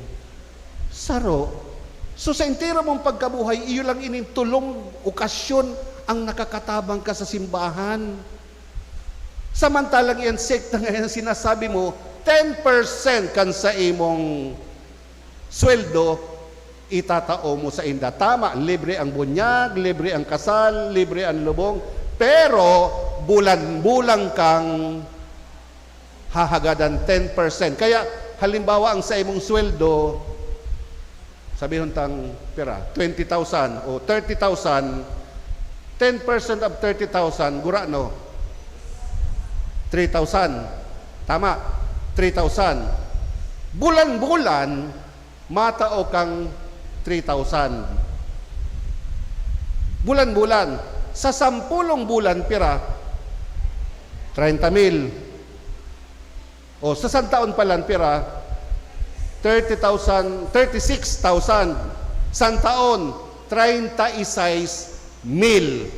"Saro." So, sa entero mong pagkabuhay, iyo lang ining tolong okasyon ang nakakatabang ka sa simbahan. Samantalang iyan sekta ngayon, sinasabi mo, ten percent kan sa imong sweldo, itatao mo sa inda. Tama, libre ang bunyag, libre ang kasal, libre ang lubong, pero bulan-bulan kang hahagadan ten percent. Kaya, halimbawa, ang sa imong sweldo, Sabihon tang pira, twenty thousand o thirty thousand, ten percent of thirty thousand, gurano? Three thousand. Tama? Three thousand. Bulan-bulan, matao kang three thousand. Bulan-bulan. Sa sampulong bulan, pira? Treinta mil. O, sa santaon palan, pira? Thirty thousand, thirty-six thousand. Santaon, treinta y seis mil.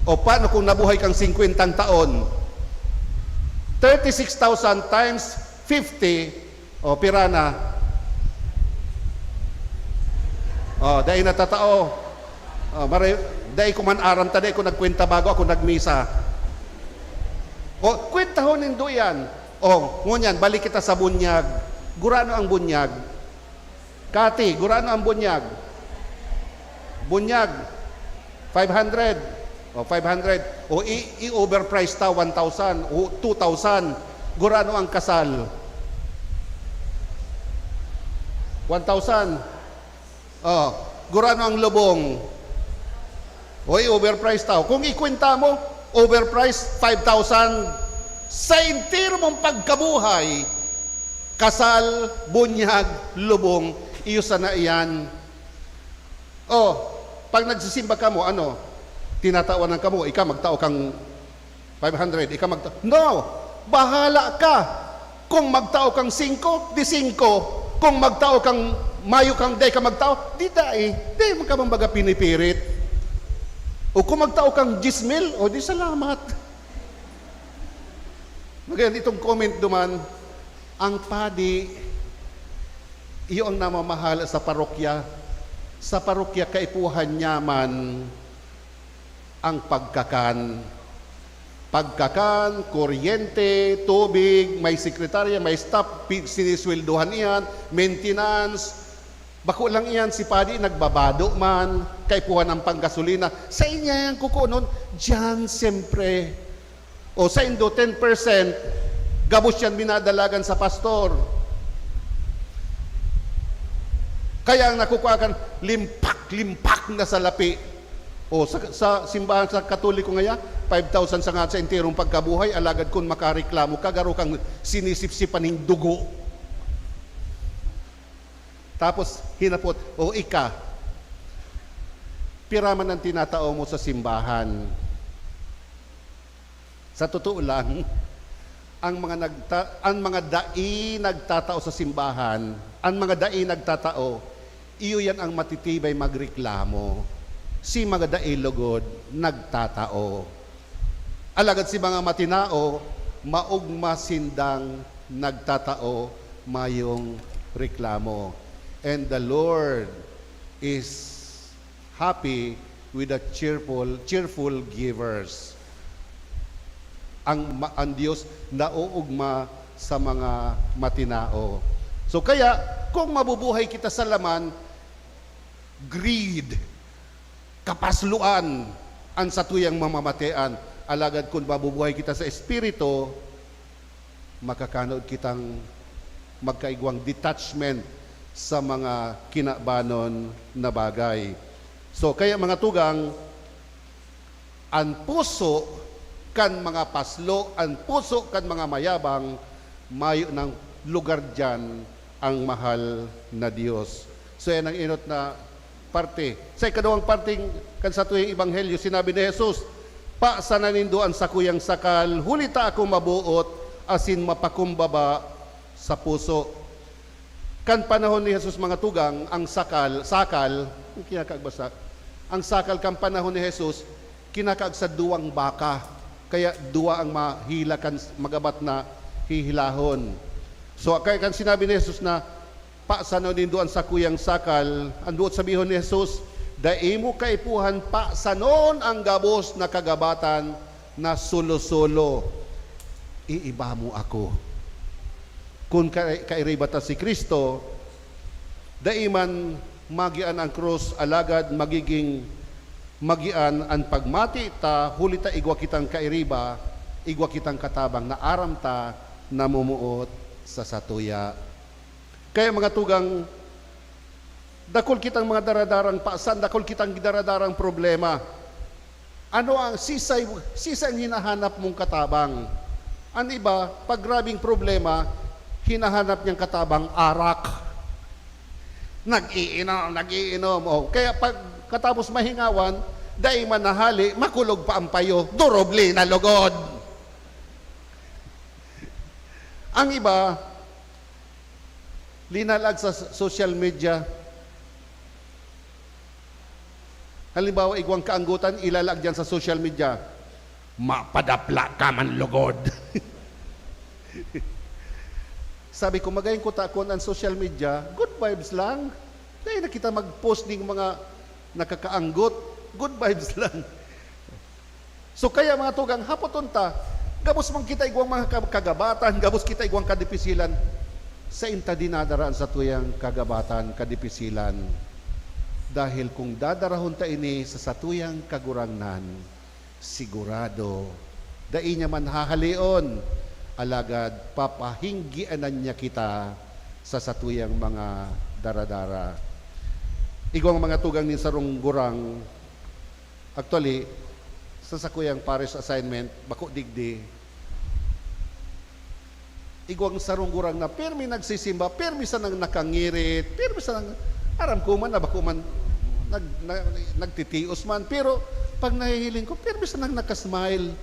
O, paano kung nabuhay kang singkwentang taon? Thirty-six thousand times fifty, o, pira na? O, dai natatao. O, maray-, dai ko man aram ta, dai ko nagkwenta bago ako nagmisa. O, kwentahon nindo iyan. O, ngunyan, balik kita sa bunyag. Gurano ang bunyag? Kati, gurano ang bunyag? Bunyag, five hundred. O, five hundred. O, i-, i-overprice ta, one thousand. O, two thousand. Gurano ang kasal? One thousand. O, gurano ang lubong? O, i-overprice ta. Kung ikwenta mo, overprice, five thousand. Sa entero mong pagkabuhay, kasal, bunyag, lubong, iyo sana iyan. O, pag nagsisimba kamo, ano? Tinatawanan kamo, ika magtao kang five hundred, ika magta-, no! Bahala ka! Kung magtao kang singko, di singko. Kung magtao kang, mayo kang dai ka magtao, di dai. Di man ka man baga pinipirit. O kung magtao kang diyes mil, o di salamat. Magayon, itong comment duman, ang padi, iyo ang namamahala sa parokya. Sa parokya, kaipuhan niya man ang pagkakan. Pagkakan, kuryente, tubig, may sekretarya, may staff, pi-, sinisweldohan iyan, maintenance. Bako lang iyan, si padi nagbabado man, kaipuhan ang panggasolina. Sa inya yan kukunon, diyan siyempre. O saindo, ten percent, gabos yan minadalagan sa pastor. Kaya ang nakukuha kan, limpak, limpak na salapi. O sa, sa simbahan sa Katoliko ngaya, five thousand sa nga sa enterong pagkabuhay, alagad kun makareklamo ka, garo kang sinisipsipan ning dugo. Tapos hinapot, "O ika, pira man ang tinatao mo sa simbahan?" Sa totoo lang, ang mga nagta-, ang mga dai nagtatao sa simbahan, ang mga dai nagtatao, iyo yan ang matitibay magreklamo. Si mga dai lugod nagtatao. Alagad si mga matinao, maogma sindang nagtatao, mayong reklamo. And the Lord is happy with the cheerful, cheerful givers. Ang ma-, ang Diyos naoogma sa mga matinao. So kaya, kung mabubuhay kita sa laman, greed, kapasloan, ang satuyang mamamatean. Alagad kun mabubuhay kita sa Espiritu, makakanood kitang magkaigwang detachment sa mga kinabanon na bagay. So, kaya mga tugang, an puso kan mga paslo, an puso kan mga mayabang, mayo nang lugar diyan ang mahal na Dios. So, yan ang enot na parte. Sa ikadawang parte kan satuyang ebanghelyo, sinabi ni Jesus, "Pasanan nindo an sakuyang sakal, huli ta ako maboot asin mapakumbaba sa puso." Kan panahon ni Jesus, mga tugang, ang sakal, sakal, ang kinakaag ba sa-, ang sakal kan panahon ni Jesus, kinakaag sa duwang baka. Kaya duwa ang mahila kan s-, magabat na hihilahon. So, kaya kan sinabi ni Jesus na, "Pasanon nindo an sakuyang sakal," ang boot sabihon ni Jesus, "Dai mo kaipuhan pasanon ang gabos na kagabatan na solo-solo. Iiba mo ako." Kun ka-, kairiba ta si Cristo, dai man magian ang krus, alagad magiging magian an pagmati ta, huli ta igwa kitang kairiba, igwa kitang katabang na aram ta namumuot sa satuya. Kaya, mga tugang, Dakul kitang mga daradarang pasan, dakul kitang daradarang problema. Ano ang sisay, sisay ang hinahanap mong katabang? Ang iba, pag grabing problema, hinahanap niyang katabang arak. Nag-iinom, nag-iinom. Oh. Kaya pag katapos mahingawan, dai man nahali, makulog pa ang payo, durobli na lugod. Ang iba, linalag sa s-, social media. Halimbawa, igwang kaanggotan, ilalag dyan sa social media. Mapadapla ka man lugod. Sabi ko, magayon ko ta kun ang social media, good vibes lang. Dahil na kita mag-post ning mga nakakaanggot, good vibes lang. So kaya, mga tugang, hapoton ta, gabos man kita igwang mga ka-, kagabatan, gabos kita igwang kadipisilan, sain ta dinadara an satuyang kagabatan, kadipisilan? Dahil kung dadarahon ta ini sa satuyang Kagurangnan, sigurado, dai niya man hahaleon, alagad papahinggianan niya kita sa satuyang mga daradara. Igwang mga tugang nin sarong gurang, actually, sa sakuyang parish assignment, bako digdi, igwang sarong gurang na pirmi nagsisimba, pirmi sanang nakangirit, pirmi sanang, aram ko man na bako man nag-, na-, nagtitios man, pero pag nahihiling ko, pirmi sanang nakasmile.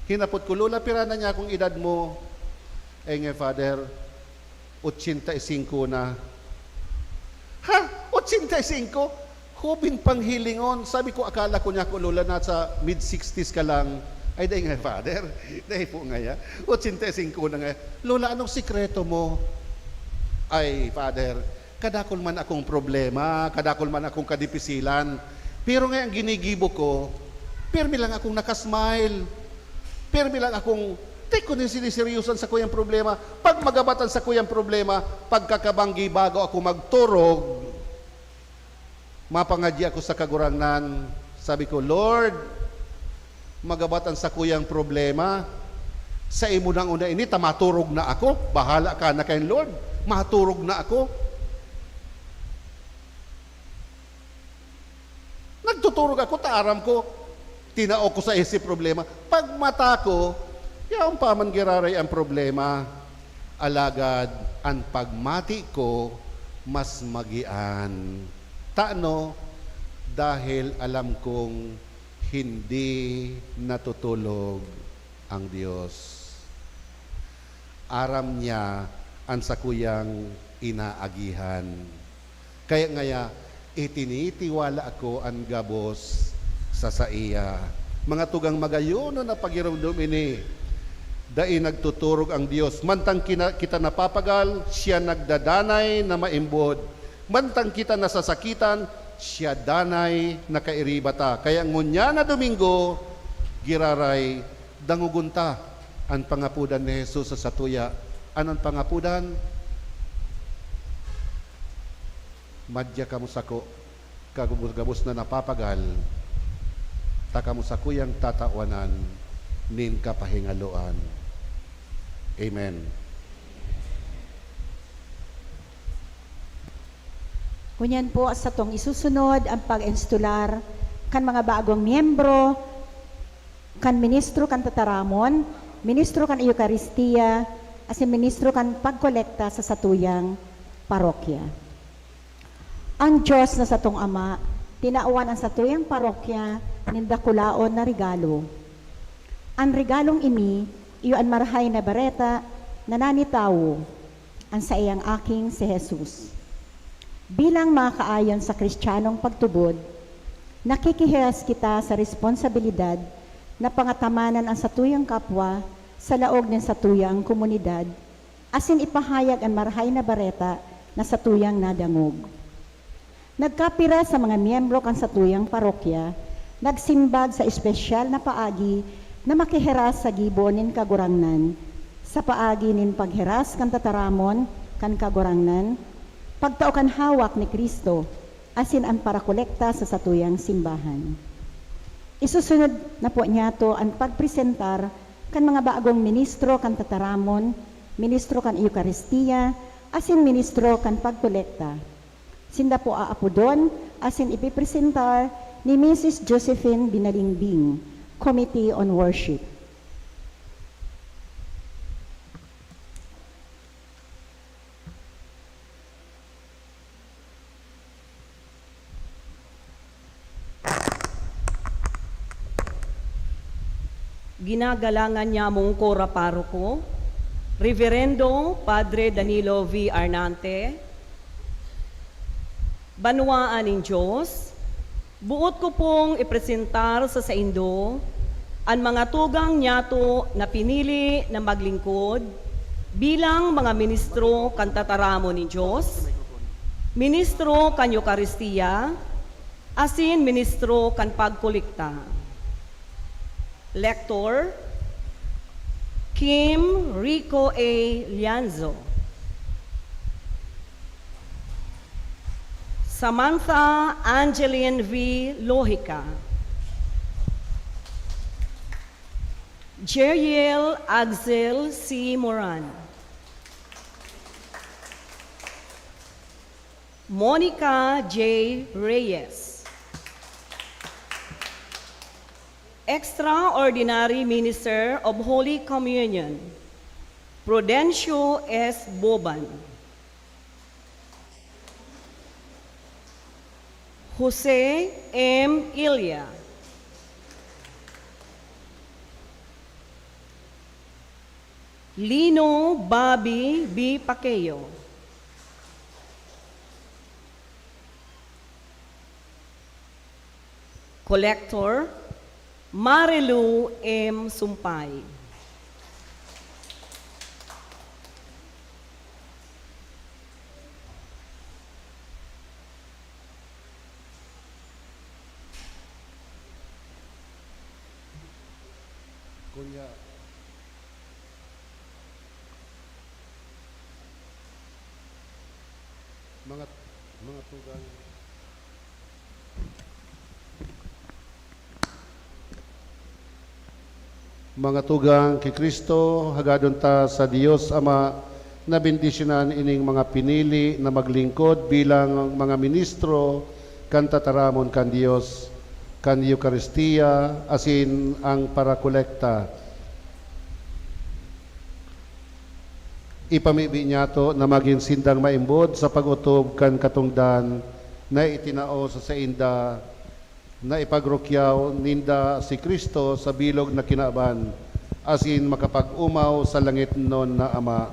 Hinapot ko, "Lola, pira na niya akong edad mo?" Ay nga, "Father, ochenta y cinco na." "Ha? Ochenta y cinco? Hubing pang hilingon." Sabi ko, "Akala ko niya ako, Lola, nasa mid sixties ka lang." Ay, dai nga, Father. Dai po nga ya. Ochenta y cinco na nga. "Lola, anong sikreto mo?" Ay, Father, kadakol man akong problema, kadakol man akong kadipisilan. Pero nga ang ginigibo ko, pirmi lang akong nakasmile. Pirmi lang akong, di ko nin siniseryoso an sakuyang problema. Pag magabat an sakuyang problema, pagkakabanggi bago ako magturog, mapangadyi ako sa Kagurangnan. Sabi ko, "Lord, magabat an sakuyang problema. Sa imo nang una ini, ta maturog na ako. Bahala ka na kayan, Lord. Maturog na ako." Nagtuturog ako, ta aram ko, tinao ko sa isip problema. Pagmata ko, yaon pa man giraray ang problema. Alagad an pagmati ko, mas magian. Tano? Dahil alam kong hindi natutulog ang Dios. Aram niya an sakuyang inaagihan. Kaya ngaya, itinitiwala ko an gabos sa saiya. Mga tugang, magayon na pagiromdom ini. Dai nagtuturog ang Dios. Mantang kina-, kita napapagal, siya nagdadanay na maimbod. Mantang kita nasasakitan, siya danay na kairiba ta. Kaya ngunyan na Domingo, giraray, dangogon ta an pangapodan ni Jesus sa satuya. Ano an pangapodan? "Madya kamo sako, kagabos-gabos na napapagal, ta kamo sakuyang tatawanan nin kapahingaloan." Amen. Ngunyan po, satong isusunod ang pag-enstolar kan mga bagong miyembro, kan ministro kan tataramon, ministro kan Eukaristia, asin ministro kan pagkolekta sa satuyang parokya. An Dios na satong Ama, tinawan an satuyang parokya nin dakulaon na regalo. An regalong ini iyo an Marahay na Bareta na nanitawo, an saiyang Aking si Jesus. Bilang mga kaayon sa Kristiyanong pagtubod, nakikihiras kita sa responsabilidad na pangatamanan an satuyang kapwa sa laog nin satuyang komunidad, asin ipahayag an Marahay na Bareta na satuyang nadangog. Nagkapira sa mga miyembro kan satuyang parokya nagsimbag sa espesyal na paagi na makihiras sa gibo nin Kagurangnan, sa paagi nin paghiras kan tataramon kan Kagurangnan, pagtao kan hawak ni Cristo, asin an parakolekta sa satuyang simbahan. Isusunod na po niyato an pagpresentar kan mga bagong ministro kan tataramon, ministro kan Eukaristia, asin ministro kan pagkolekta. Sinda po aapodon asin ipipresentar ni Misis Josephine Binalingbing, Committee on Worship. Ginagalangan nyamong Kora Paroko, Reverendo Padre Danilo V. Arnante, banwaan nin Dios, boot ko pong ipresentar sa saindo an mga tugang nyato na pinili na maglingkod bilang mga ministro kan tataramon nin Dios, ministro kan Eukaristia, asin ministro kan pagkolekta. Lektor, Kim Rico A. Lianzo. Samantha Angeline V. Lojica. Jeriel Axel C. Moran. Monica J. Reyes. Extraordinary Minister of Holy Communion, Prudencio S. Boban. Jose M. Ilia. Lino Bobby B. Paqueo. Collector, Marilu M. Sumpay. Kunya, mga, mga tugang. Mga tugang ki Cristo, hagadon ta sa Dios Ama na bendisyonan ining mga pinili na maglingkod bilang mga ministro kan tataramon kan Dios, kan Eukaristia, asin ang parakolekta. Ipamibi niyato na magin sindang maimbod sa pag-otob kan katongdan na itinao sa sainda, na ipagrukyaw ninda si Cristo sa bilog na kinaban, asin makapag-omaw sa langitnon na Ama.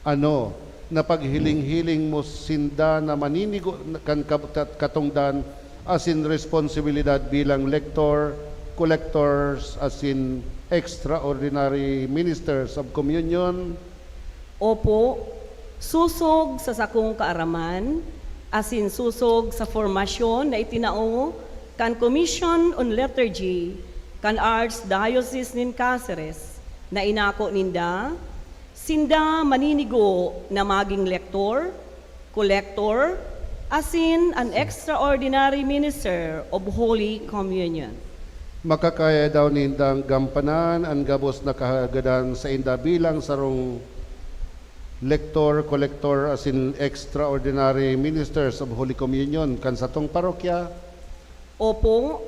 Ano, napaghiling-hiling mo sinda na maninigo kan kab-, kat-, katongdan asin responsibilidad bilang lektor, collectors, asin extraordinary ministers of communion? Opo, sosog sa sakong kaaraman, asin sosog sa formasyon na itinao kan Commission on Liturgy kan Archdiocese nin Caceres, na inako ninda, sinda maninigo na magin lektor, kolektor, asin an extraordinary minister of Holy Communion. Makakaya daw nindang gampanan an gabos na kahagadan sainda bilang sarong lektor, kolektor, asin extraordinary ministers of Holy Communion kan satong parokya? Opo,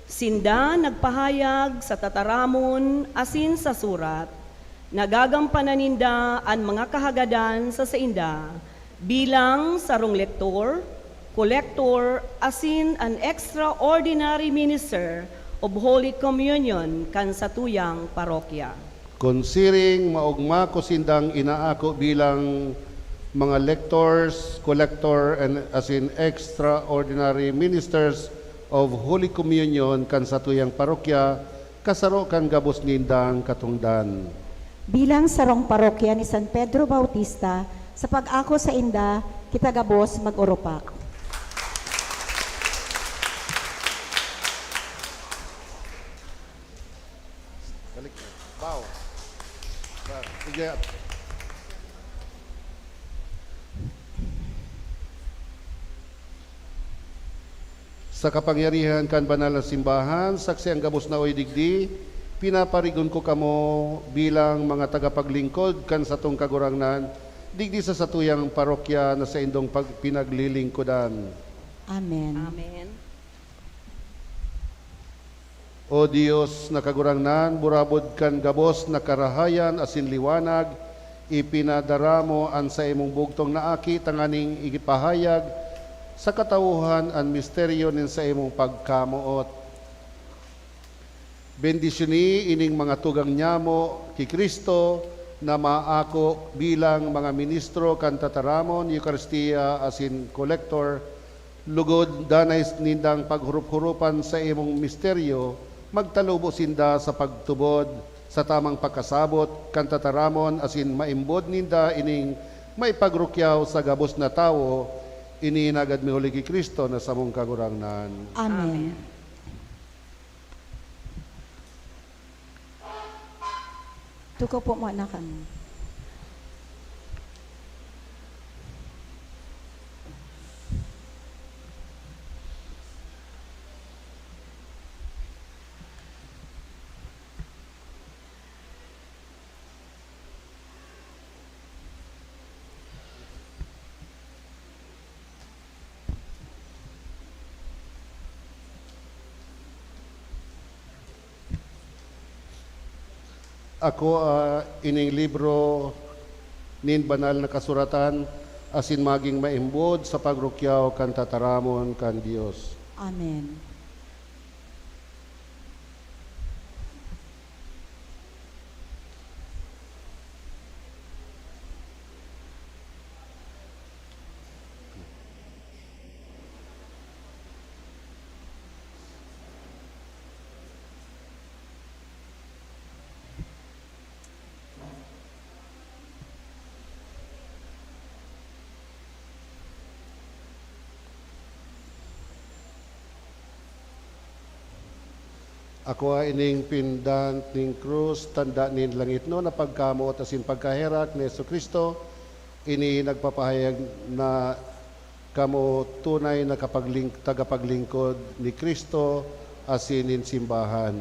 sinda nagpahayag sa tataramon asin sa surat, nagagampanan ninda an mga kahagadan sa sainda bilang sarong lektor, kolektor, asin an extraordinary minister of Holy Communion kan satuyang parokya. Kun siring, maogma ko sindang inaako bilang mga lectors, collector, and asin extraordinary ministers of Holy Communion kan satuyang parokya, kasaro kan gabos nindang katongdan. Bilang sarong parokya ni San Pedro Bautista, sa pag-ako sainda, kita gabos mag-urupak. Balik. Bow. Ba-, sige. Sa kapangyarihan kan banal na simbahan, saksi ang gabos na oy digdi, Pinaparigon ko kamo bilang mga tagapaglingkod kan satong Kagurangnan digdi sa satuyang parokya na saindong pag-, pinaglilingkodan. Amen. Amen. O Dios na Kagurangnan, burabod kan gabos na karahayan asin liwanag, ipinadara mo an saimong bugtong na Aki tanganing ipahayag sa katawhan an misteryo nin saimong pagkamoot. Bendisyoni ining mga tugang nyamo ki Cristo na maako bilang mga ministro kan tataramon, Eukaristia asin kolektor, lugod danay nindang paghurop-huropan sa imong misteryo, magtalubo sinda sa pagtubod sa tamang pagkasabot kan tataramon asin maimbod ninda ining maipagrukyaw sa gabos na tawo. Ini nagad mi huli ki Cristo na samong Kagurangnan. Amen. Amen. Tukaw po muna kami. Akoa ining libro nin banal na kasuratan asin magin maimbod sa pagrukyaw kan tataramon kan Dios. Amen. Akoa ining pendant nin krus, tanda nin langitnon na pagkamoot asin pagkaherak ni Jesu-Cristo. Ini nagpapahayag na kamo tunay na kapagling-, tagapaglingkod ni Cristo asin nin simbahan.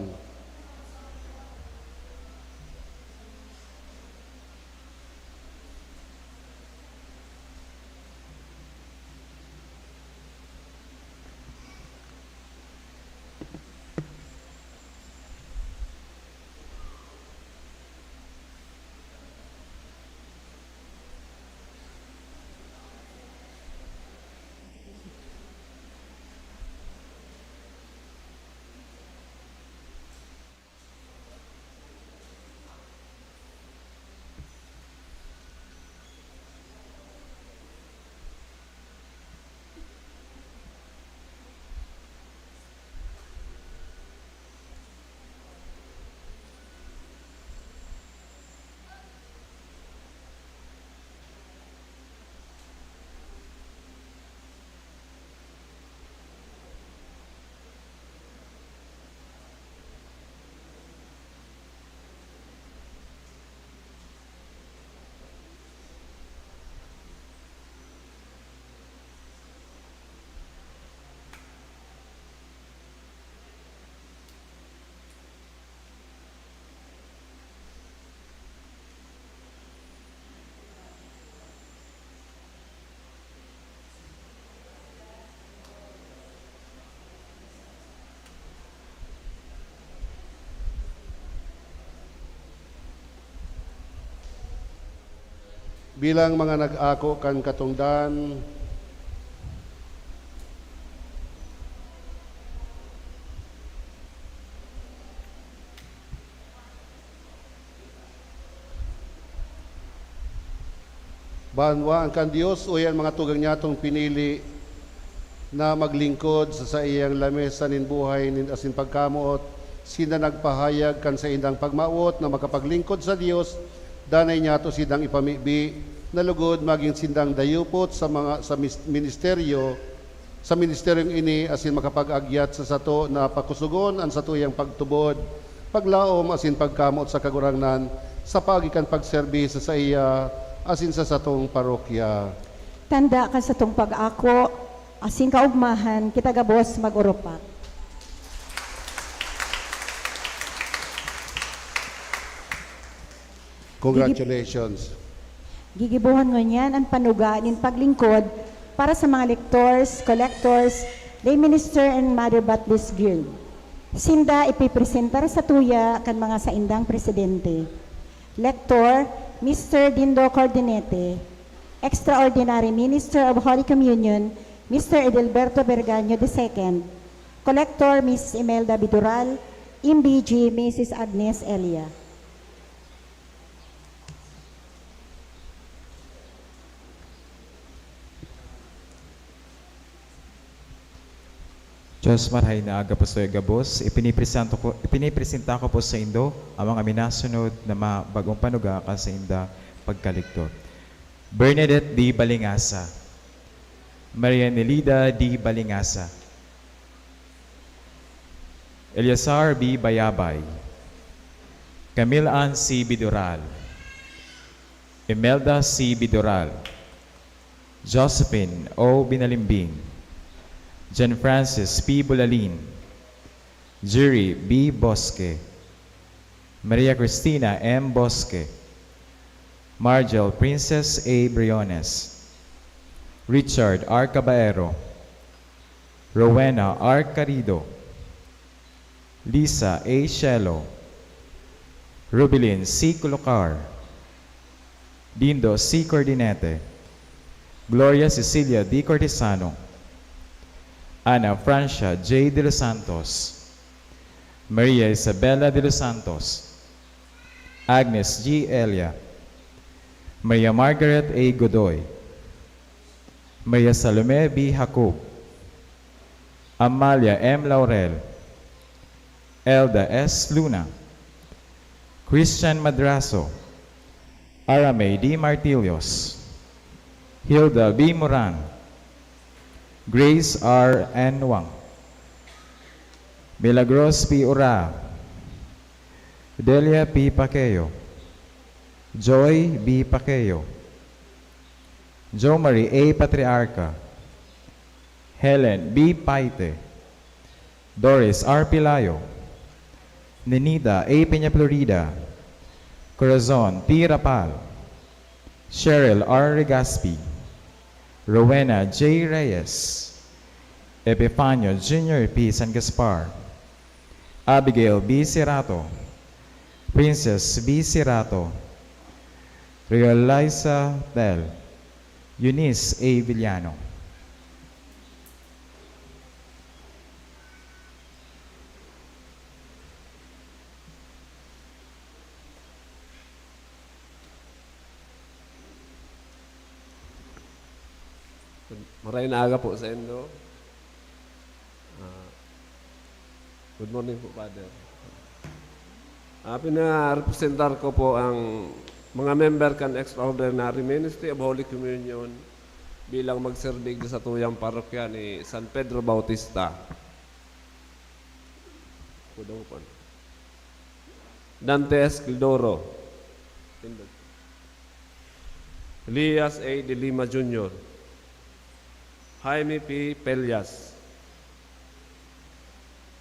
Bilang mga nag-ako kan katongdan, banwaan kan Dios, uya an mga tugang niyatong pinili na maglingkod sa saiyang lamesa nin buhay nin asin pagkamoot, sinda nagpahayag kan saindang pagmawot na makapaglingkod sa Dios. Danay niyato sindang ipamibi na lugod magin sindang dayupot sa mga, sa mis-, ministeryo, sa ministeryong ini asin makapag-agyat sa sato na pakusogon an satuyang pagtubod, paglaom asin pagkamoot sa Kagurangnan sa paagi kan pagserbi sa saiya asin sa satong parokya. Tanda kan satong pag-ako asin kaogmahan, kita gabos mag-urupak. Congratulations. Gigibohon ngunyan an panuga nin paglingkod para sa mga lectors, collectors, lay minister and Mother Baptist Guild. Sinda ipipresentar sa tuya kan mga saindang presidente. Lector, Mister Dindo Cordinete, Extraordinary Minister of Holy Communion, Mister Edelberto Bergaño the second, Collector, Miss Imelda Bidural, M B G, Missus Agnes Elia. Diyos, marhay na aga po sa gabos. Ipinipresento ko, ipinipresenta ko po sa indo ang mga minasunod na mga bagong panuga kan sainda pagkaligto. Bernadette D. Balingasa, Maria Nelida D. Balingasa, Eleazar B. Bayabay, Camille Ann C. Bidural, Imelda C. Bidural, Josephine O. Binalimbing, John Francis P. Bulalin, Jerry B. Bosque, Maria Cristina M. Bosque, Margel Princess A. Briones, Richard R. Caballero, Rowena R. Carido, Lisa A. Shelo, Rubilin C. Colocar, Dindo C. Cordinete, Gloria Cecilia D. Cortisano, Ana Francia J. De los Santos, Maria Isabela de los Santos, Agnes G. Elia, Maria Margaret A. Godoy, Maria Salome B. Jacob, Amalia M. Laurel, Elda S. Luna, Christian Madrazo, Aramay D. Martilios, Hilda B. Moran, Grace R. N. Wang, Milagros P. Ura, Delia P. Paqueo, Joy B. Paqueo, Jomari A. Patriarca, Helen B. Paite, Doris R. Pilayo, Ninita A. Peña Florida, Corazon P. Rapal, Cheryl R. Regaspi, Rowena J. Reyes, Epifanio Junior P. San Gaspar, Abigail B. Serato, Princess B. Serato, Realiza Tel, Eunice A. Villano. Maray na aga po sa indo. Ah, good morning po, Father. Ah, pinarepresentar ko po ang mga member kan Extraordinary Ministry of Holy Communion bilang magserbi sa tuyang parokya ni San Pedro Bautista. Kudong po. Dante Escudero. Elias A. De Lima Junior, Jaime P. Pelias,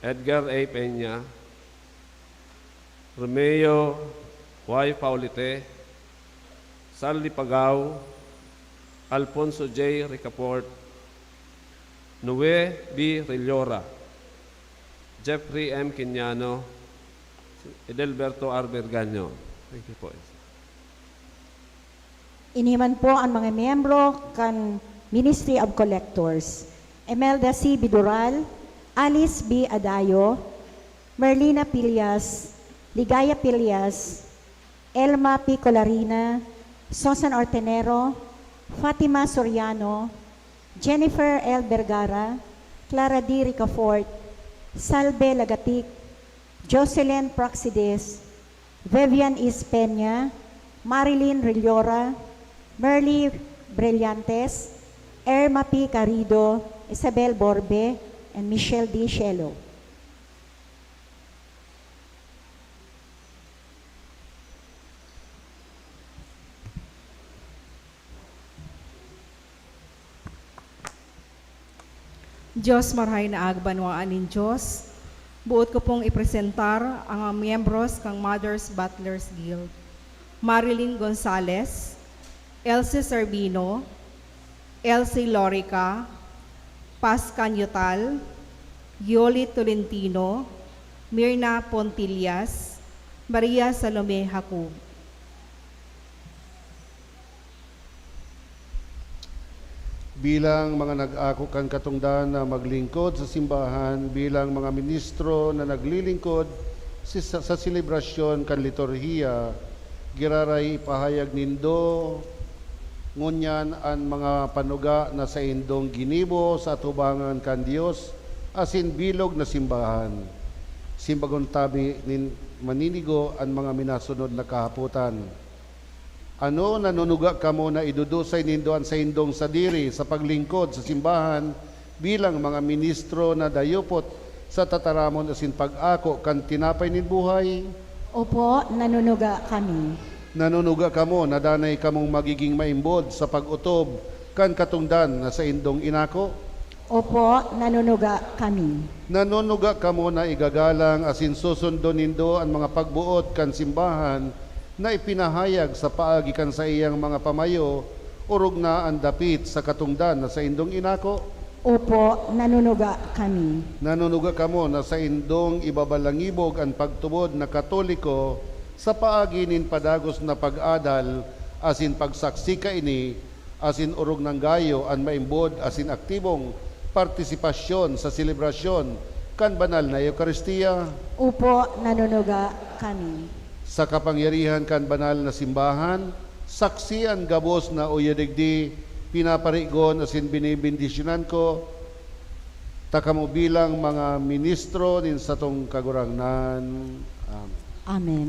Edgar A. Peña, Romeo Y. Paulite, Sally Pagao, Alfonso J. Ricafort, Noe B. Rillora, Jeffrey M. Quiniano, Edelberto R. Bergaño. Thank you po. Ini man po ang mga miyembro kan Ministry of Collectors: Imelda C. Bidural, Alice B. Adayo, Merlina Pilias, Ligaya Pilias, Elma P. Colarina, Susan Ortenero, Fatima Soriano, Jennifer L. Vergara, Clara D. Ricafort, Salve Lagatic, Jocelyn Praxides, Vivian Is Peña, Marilyn Rillora, Merly Brillantes, Irma P. Carido, Isabel Borbe, and Michelle D. Shelo. Diyos, marahay na aga banwaan nin Diyos. Boot ko pong ipresentar ang mga miyembros kan Mothers Butlers Guild. Marilyn Gonzalez, Elsie Serbino, Elsie Lorica, Pasca Newtal, Yoli Tolentino, Mirna Pontillas, Maria Salome Jacob. Bilang mga nag-ako kan katongdan na maglingkod sa simbahan, bilang mga ministro na naglilingkod si-, sa, sa selebrasyon kan liturhiya, giraray ipahayag nindo ngunyan an mga panuga na saindong ginibo sa atubangan kan Dios asin bilog na simbahan. Simbagon tabi nin maninigo an mga minasunod na kahapotan. Ano, nanunuga kamo na idudusay nindo an saindong sadiri sa paglingkod sa simbahan bilang mga ministro na dayupot sa tataramon asin pag-ako kan tinapay nin buhay? Opo, nanunuga kami. Nanunuga kamo na danay kamong magiging maimbod sa pag-otob kan katongdan na saindong inako? Opo, nanunuga kami. Nanunuga kamo na igagalang asin susundon nindo an mga pagboot kan simbahan na ipinahayag sa paagi kan saiyang mga pamayo, orog na an dapit sa katongdan na saindong inako? Opo, nanunuga kami. Nanunuga kamo na saindong ibabalangibog an pagtubod na Katoliko sa paagi nin padagos na pag-adal asin pagsaksi kaini, asin orog nang gayo an maimbod asin aktibong partisipasyon sa selebrasyon kan banal na Eukaristia? Opo, nanunuga kami. Sa kapangyarihan kan banal na simbahan, saksi an gabos na uyo digdi, pinaparigon asin binibendisyonan ko ta kamo bilang mga ministro nin satong Kagurangnan. Amen. Amen.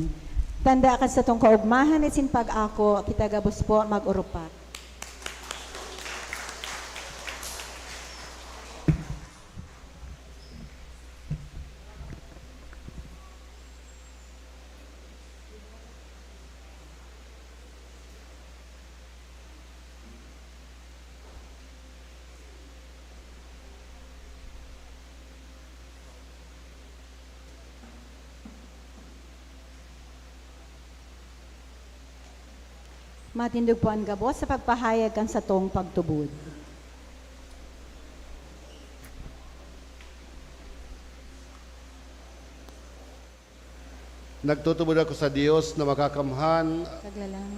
Tanda kan satong kaogmahan asin pag-ako, kita gabos po mag-urupa. Matindog po an gabos sa pagpahayag kan satong pagtubod. Nagtutubod ako sa Dios na makakamhan. Kaglalang,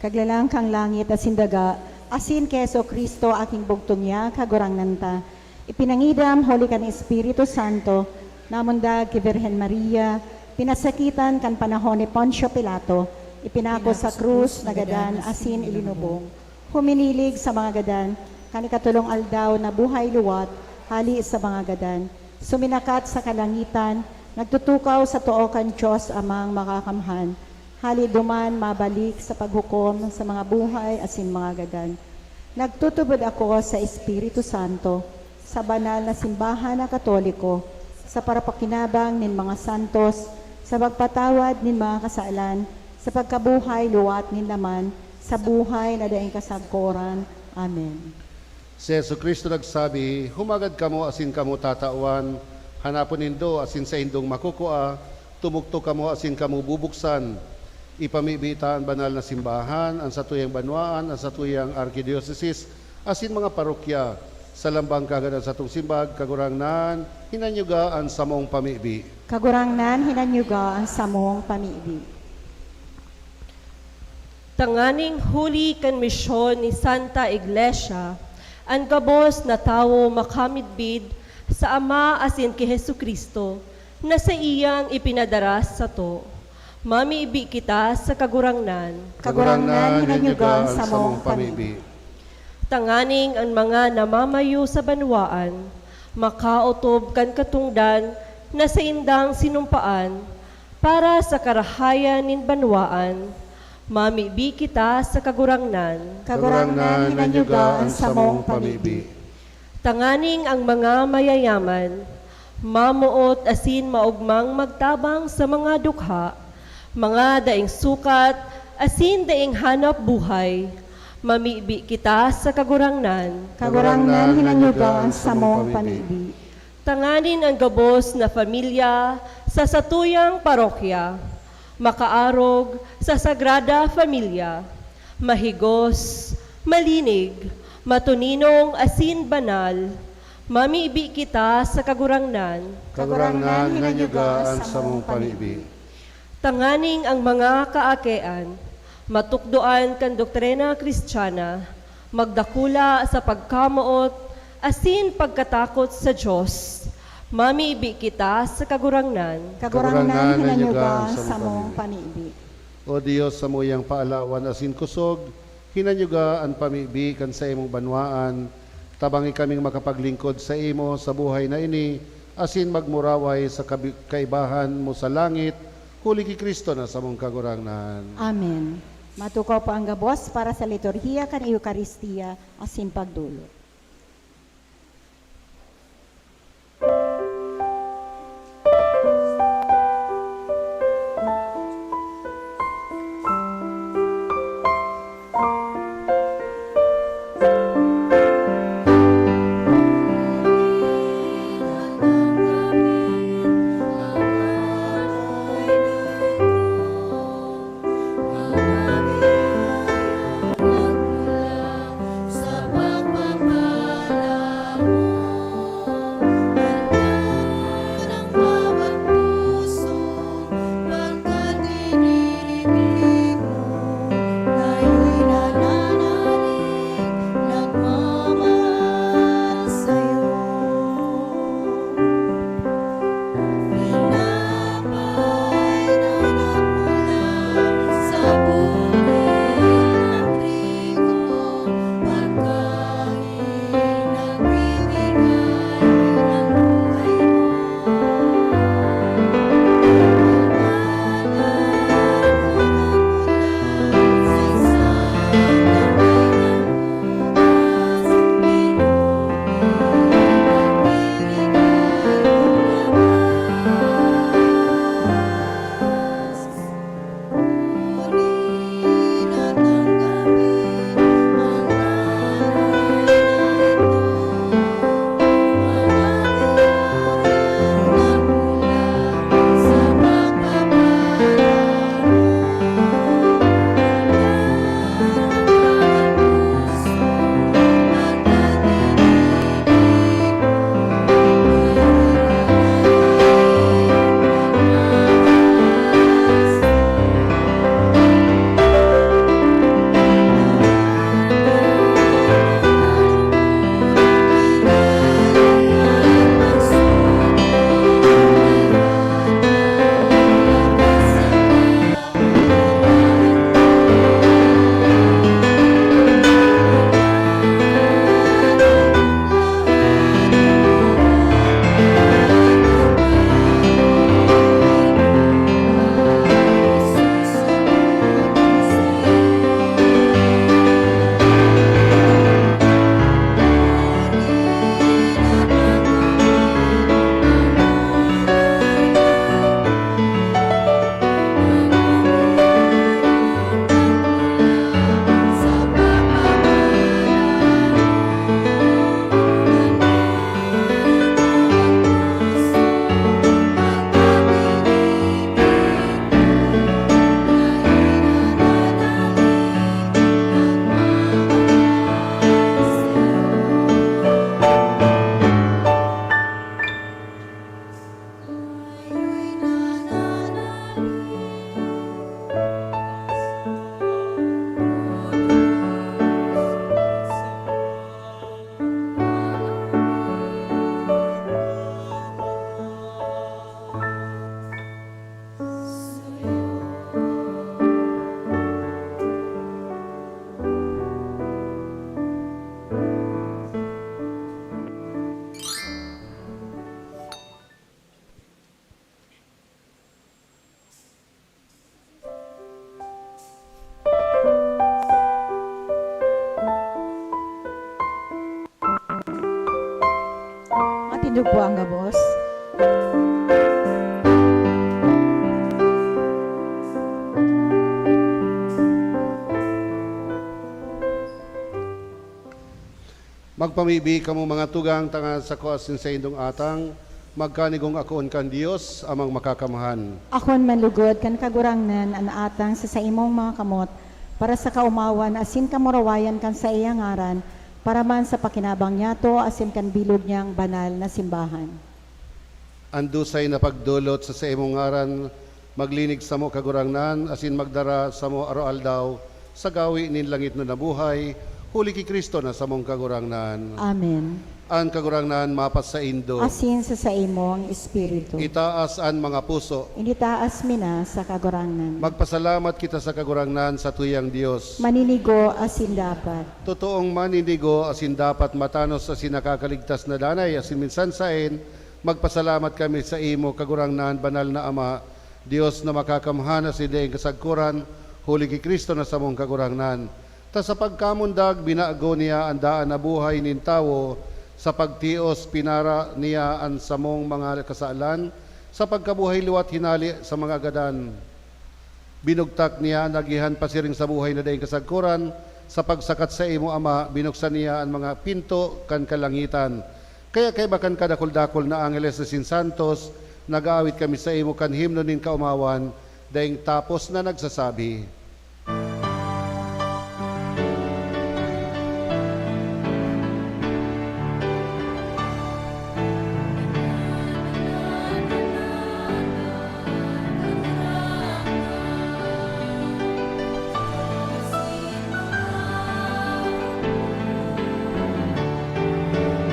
kaglalang kan langit asin daga, asin ki Jesu-Cristo, aking bugtong niya, Kagurangnan ta. Ipinangidam huli kan Espiritu Santo, namundag ki Birhen Maria, pinasakitan kan panahon ni Poncio Pilato, ipinako sa krus, nagadan, asin ilinubong. Huminilig sa mga gadan, kan ikatolong aldaw nabuhay liwat hali sa mga gadan. Suminakat sa kalangitan, nagtutukaw sa too kan Dios Amang Makakamhan. Hali duman mabalik sa paghukom sa mga buhay asin mga gadan. Nagtutubod ako sa Espiritu Santo, sa banal na simbahan na Katoliko, sa parapakinabang nin mga santos, sa pagpatawad nin mga kasalan, sa pagkabuhay liwat nin laman, sa buhay na daing kasagkoran. Amen. Si Jesu-Cristo nagsabi, "Humagad kamo asin kamo tatawan, hanapon nindo asin saindong makukua, tumuktok kamo asin kamo bubuksan." Ipamibi ta an banal na simbahan, an satuyang banwaan, an satuyang arkidiosesis, asin mga parokya. Sa lambang kagadan satong simbag, Kagurangnan, hinanyuga an samong pamibi. Kagurangnan, hinanyuga an samong pamibi. Tanganing huli kan misyon ni Santa Iglesia, an gabos na tawo makamidbid sa Ama asin ki Jesu-Cristo na saiyang ipinadaras sato. Mamibi kita sa Kagurangnan. Kagurangnan, hinanyuga an samong pamibi. Tanganing an mga namamayo sa banwaan makaotob kan katongdan na saindang sinumpaan para sa karahayan nin banwaan, mamibi kita sa Kagurangnan. Kagurangnan, hinanyuga an samong pamibi. Tanganing ang mga mayayaman mamoot asin maogmang magtabang sa mga dukha, mga daing sukat asin daing hanap buhay, mamibi kita sa Kagurangnan. Kagurangnan, hinanyuga an samong pamibi. Tanganing an gabos na pamilya sa satuyang parokya Makaarog sa Sagrada Familia, mahigos, malinig, matuninong asin banal, mamibi kita sa Kagurangnan. Kagurangnan, hinanyuga an samong pamibi. Tanganing ang mga kaakean matukdoan kan doktrina Kristiyana, magdakula sa pagkamoot asin pagkatakot sa Dios, mamibi kita sa Kagurangnan. Kagurangnan, hinanyuga an samong pamibi. O Dios, samuyang paalawan asin kusog, hinanyuga an pamibi kan saimong banwaan, tabangi kaming makapaglingkod saimo sa buhay na ini, asin magmuraway sa kabi-, kaibahan mo sa langit, huli ki Cristo na samong Kagurangnan. Amen. Matukaw po ang gabos para sa liturhiya kan Eukaristia asin pagdolot. Matindog po ang gabos. Magpamibi kamo, mga tugang, tangad sa sako asin saindong atang, Magkanigong akoon kan Dios, Amang Makakamhan. Akoon man lugod kan Kagurangnan an atang sa saimong mga kamot, para sa kaomawan asin kamurawayan kan saiyang ngaran, para man sa pakinabang niyato asin kan bilog niyang banal na simbahan. An dusay na pagdolot sa saimong ngaran, maglinig samo, Kagurangnan, asin magdara samo aroaldaw sa gawi nin langitnon na buhay, huli ki Cristo na samong Kagurangnan. Amen. An Kagurangnan mapasaindo. Asin sa saimong espiritu. Itaas an mga puso. Initaas mi na sa Kagurangnan. Magpasalamat kita sa Kagurangnan, satuyang Dios. Maninigo asin dapat. Totoong maninigo asin dapat, matanos asin nakakaligtas na danay, asin minsan saen, magpasalamat kami saimo, Kagurangnan, Banal na Ama, Dios na makakamhan asin daing kasagkoran, huli ki Cristo na samong Kagurangnan. Ta sa pagkamundag, binago niya an daan na buhay nin tawo, sa pagtios, pinara niya an samong mga kasalan, sa pagkabuhay liwat hinale sa mga gadan. Binugtak niya an agihan pasiring sa buhay na daing kasagkoran, sa pagsakat saimo, Ama, binuksan niya an mga pinto kan kalangitan. Kaya kaiba kan kadakul-dakul na angheles asin santos, nag-aawit kami saimo kan himno nin kaomawan, daing tapos na nagsasabi,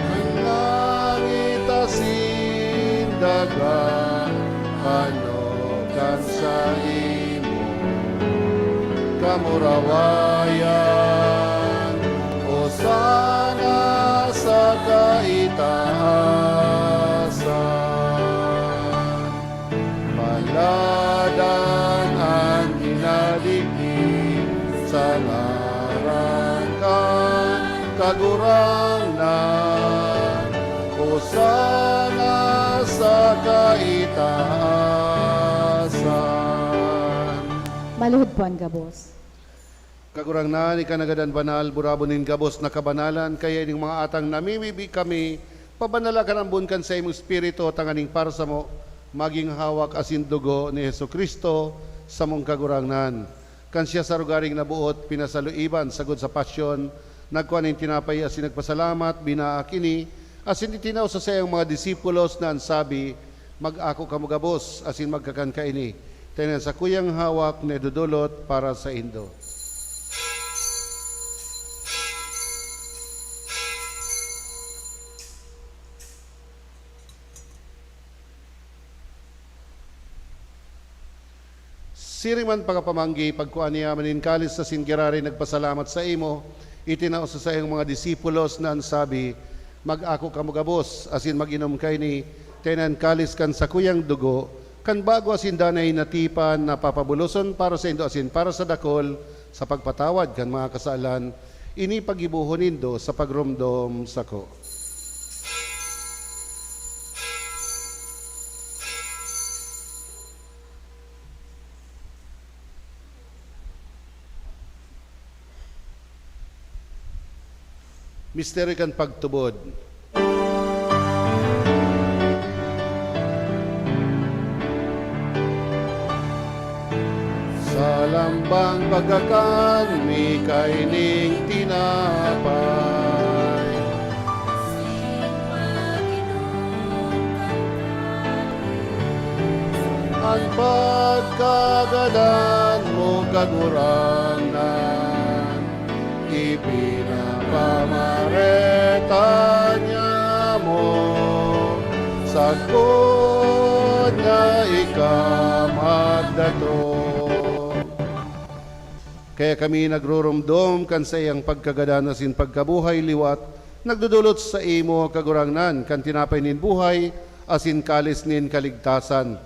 An langit asin daga, ano kan saimo kamurawayan, Hosana sa kaitaasan. Paladan an minadigdi sa ngaran kan Kagurangnan, Hosana sa kaitaasan. Maluhod po an gabos. Kagurangnan, ika na gadan banal, burabon nin gabos na kabanalan, kaya ining mga atang namimibi kami, pabanala kan ambon kan saimong Espiritu, tanganing para samo magin hawak asin dugo ni Jesu-Cristo, samong Kagurangnan. Kan siya sa rogaring naboot, pinasaluiban sagkod sa pasyon, nagkua nin tinapay asin nagpasalamat, binaak ini, asin itinao sa saiyang mga disipulos na an sabi, "Mag-ako kamo gabos asin magkakan kaini, ta ini an sakuyang hawak na idodolot para saindo." Siring man pakapamanggi, pagkua niya man nin kalis asin giraray nagpasalamat saimo, itinao sa saiyang mga disipulos na an sabi, "Mag-ako kamo gabos asin mag-inom kaini, ta ini an kalis kan sakuyang dugo, kan bago asin danay na tipan na papabuloson para saindo asin para sa dakul sa pagpatawad kan mga kasalan. Ini paggibohon nindo sa pagromdom sako." Misteryo kan pagtubod. Sa lambang pagkakan mi kaining tinapay, an pagkagadan mo, Kagurangnan, ipinapamareta niamo, sagkod na ika magdatong. Kaya kami nagruromdom kan saiyang pagkagadan asin pagkabuhay liwat, nagdodolot saimo, Kagurangnan, kan tinapay nin buhay asin kalis nin kaligtasan.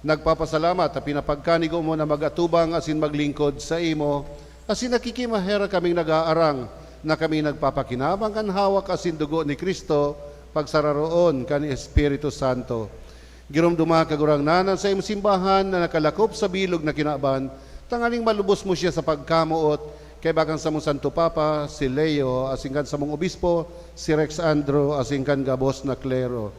Nagpapasalamat ta pinapagkanigo mo na mag-atubang asin maglingkod saimo, asin nakikimaherak kaming nag-aarang na kami nagpapakinabang kan hawak asin dugo ni Cristo, pagsararoon kan Espiritu Santo. Giromdoma, Kagurangnan, an saimong simbahan na nakalakop sa bilog na kinaban, tanganing malubos mo siya sa pagkamoot, kaiba kan samong Santo Papa, si Leo, asin kan samong Obispo, si Rex Andro, asin kan gabos na klero.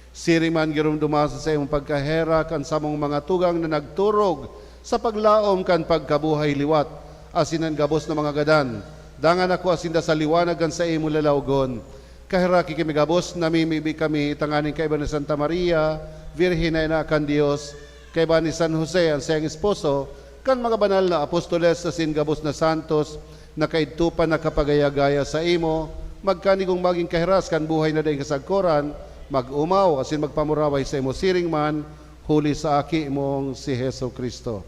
Siring man giromdoma sa saimong pagkaherak an samong mga tugang na nagturog sa paglaom kan pagkabuhay liwat, asin an gabos na mga gadan. Dangan akoa sinda sa liwanag kan saimong lalawgon. Kaheraki kami gabos, namimibi kami tanganing kaiba ni Santa Maria, Birhen na ina kan Dios, kaiba ni San Jose, an saiyang esposo, kan mga banal na apostoles asin gabos na santos na kaidto pa nakapagaya-gaya saimo, magkanigong magin kahiras kan buhay na daing kasagkoran, mag-omaw asin magpamuraway saimo siring man, huli sa Aki mong si Jesu-Cristo.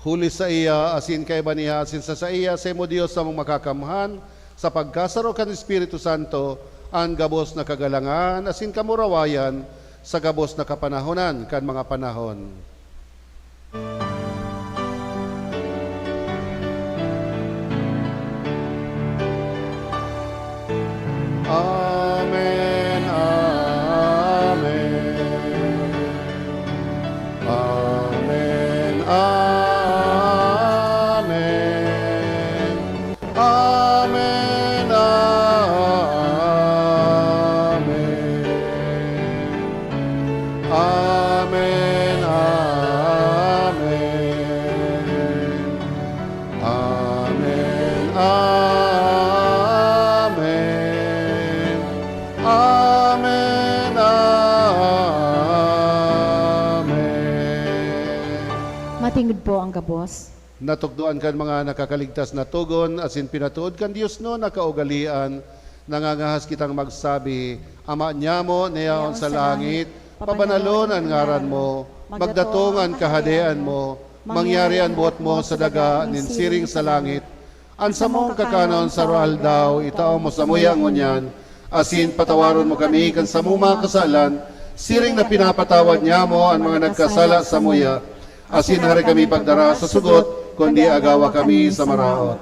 Huli saiya, asin kaiba niya, asin sa saiya, saimo Dios samong makakamhan, sa pagkasaro kan Espiritu Santo, an gabos na kagalangan asin kamurawayan sa gabos na kapanahonan kan mga panahon. Amen, amen. Amen, amen. Amen, amen. Amen, amen. Amen, amen. Amen, amen. Matingog po ang gabos. Natukdoan kan mga nakakaligtas na togon asin pinatood kan diosnon na kaugalean, nangangahas kitang magsabi, Ama nyamo na yaon sa langit, pabanalon an ngaran mo, magdatong an kahadean mo, mangyari an buot mo sa daga nin siring sa langit. An samong kakanon sa aroaldaw, itao mo samuya ngunyan, asin patawaron mo kami kan samong mga kasalan, siring na pinapatawad nyamo an mga nagkasala samuya. Asin hare kami pagdara sa sugot, kundi agawa kami sa maraot.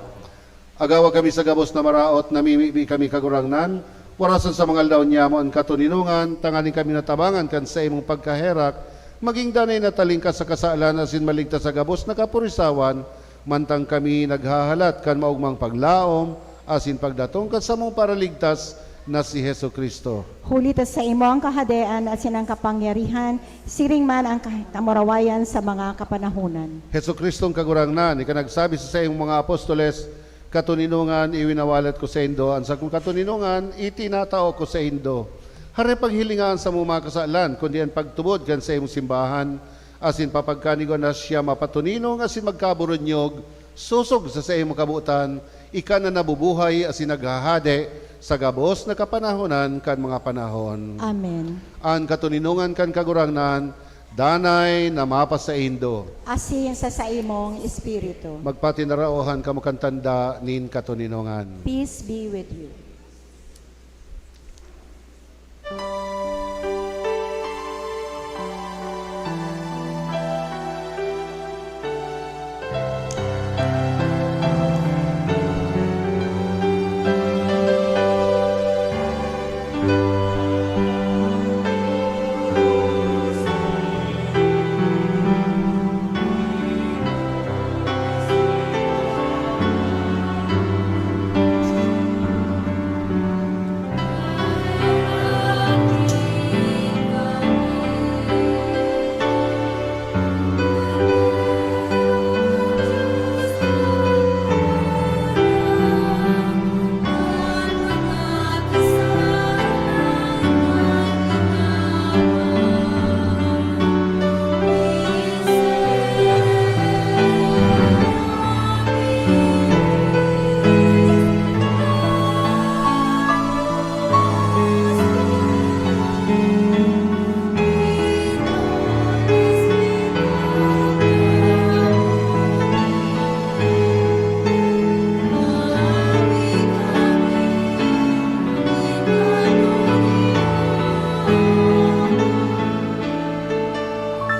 Agawa kami sa gabos na maraot, namimibi kami, Kagurangnan, warason sa mga aldaw nyamo an katoninongan, tanganing kami natabangan kan saimong pagkaherak, magin danay na talingkas sa kasalan asin maligtas sa gabos na kapurisawan, mantang kami naghahalat kan maogmang paglaom asin pagdatong kan samong Paraligtas na si Jesu-Cristo. Huli ta saimo an kahadean asin an kapangyarihan, siring man an ka-, kamurawayan sa mga kapanahonan. Jesu-Cristong Kagurangnan, ika nagsabi sa saimong mga apostoles, "Katoninongan, iwinawalat ko saindo an sakong katoninongan, itinatao ko saindo." Hare paghilinga an samong mga kasalan, kundi an pagtubod kan saimong simbahan, asin papagkanigon na siya mapatoninong asin magkaburunyog, sosog sa saimong kabotan, ika na nabubuhay asin naghahade sa gabos na kapanahonan kan mga panahon. Amen. An katoninongan kan Kagurangnan, danay na mapasaindo. Asin sa saimong espiritu. Magpatinaraohan kamo kan tanda nin katoninongan. Peace be with you.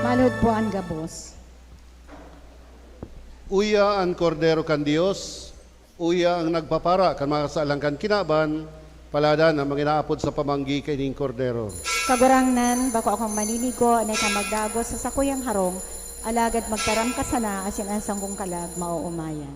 Manod po an gabos. Uya an Kordero kan Dios, uya ang nagpapara kan mga kasalan kan kinaban, paladan an mga inaapod sa pamanggi kaining Kordero. Kagurangnan, bako akong maninigo na ika magdagos sa sakuyang harong, alagad magtaram ka sana asin an sangkong kalag maoomayan.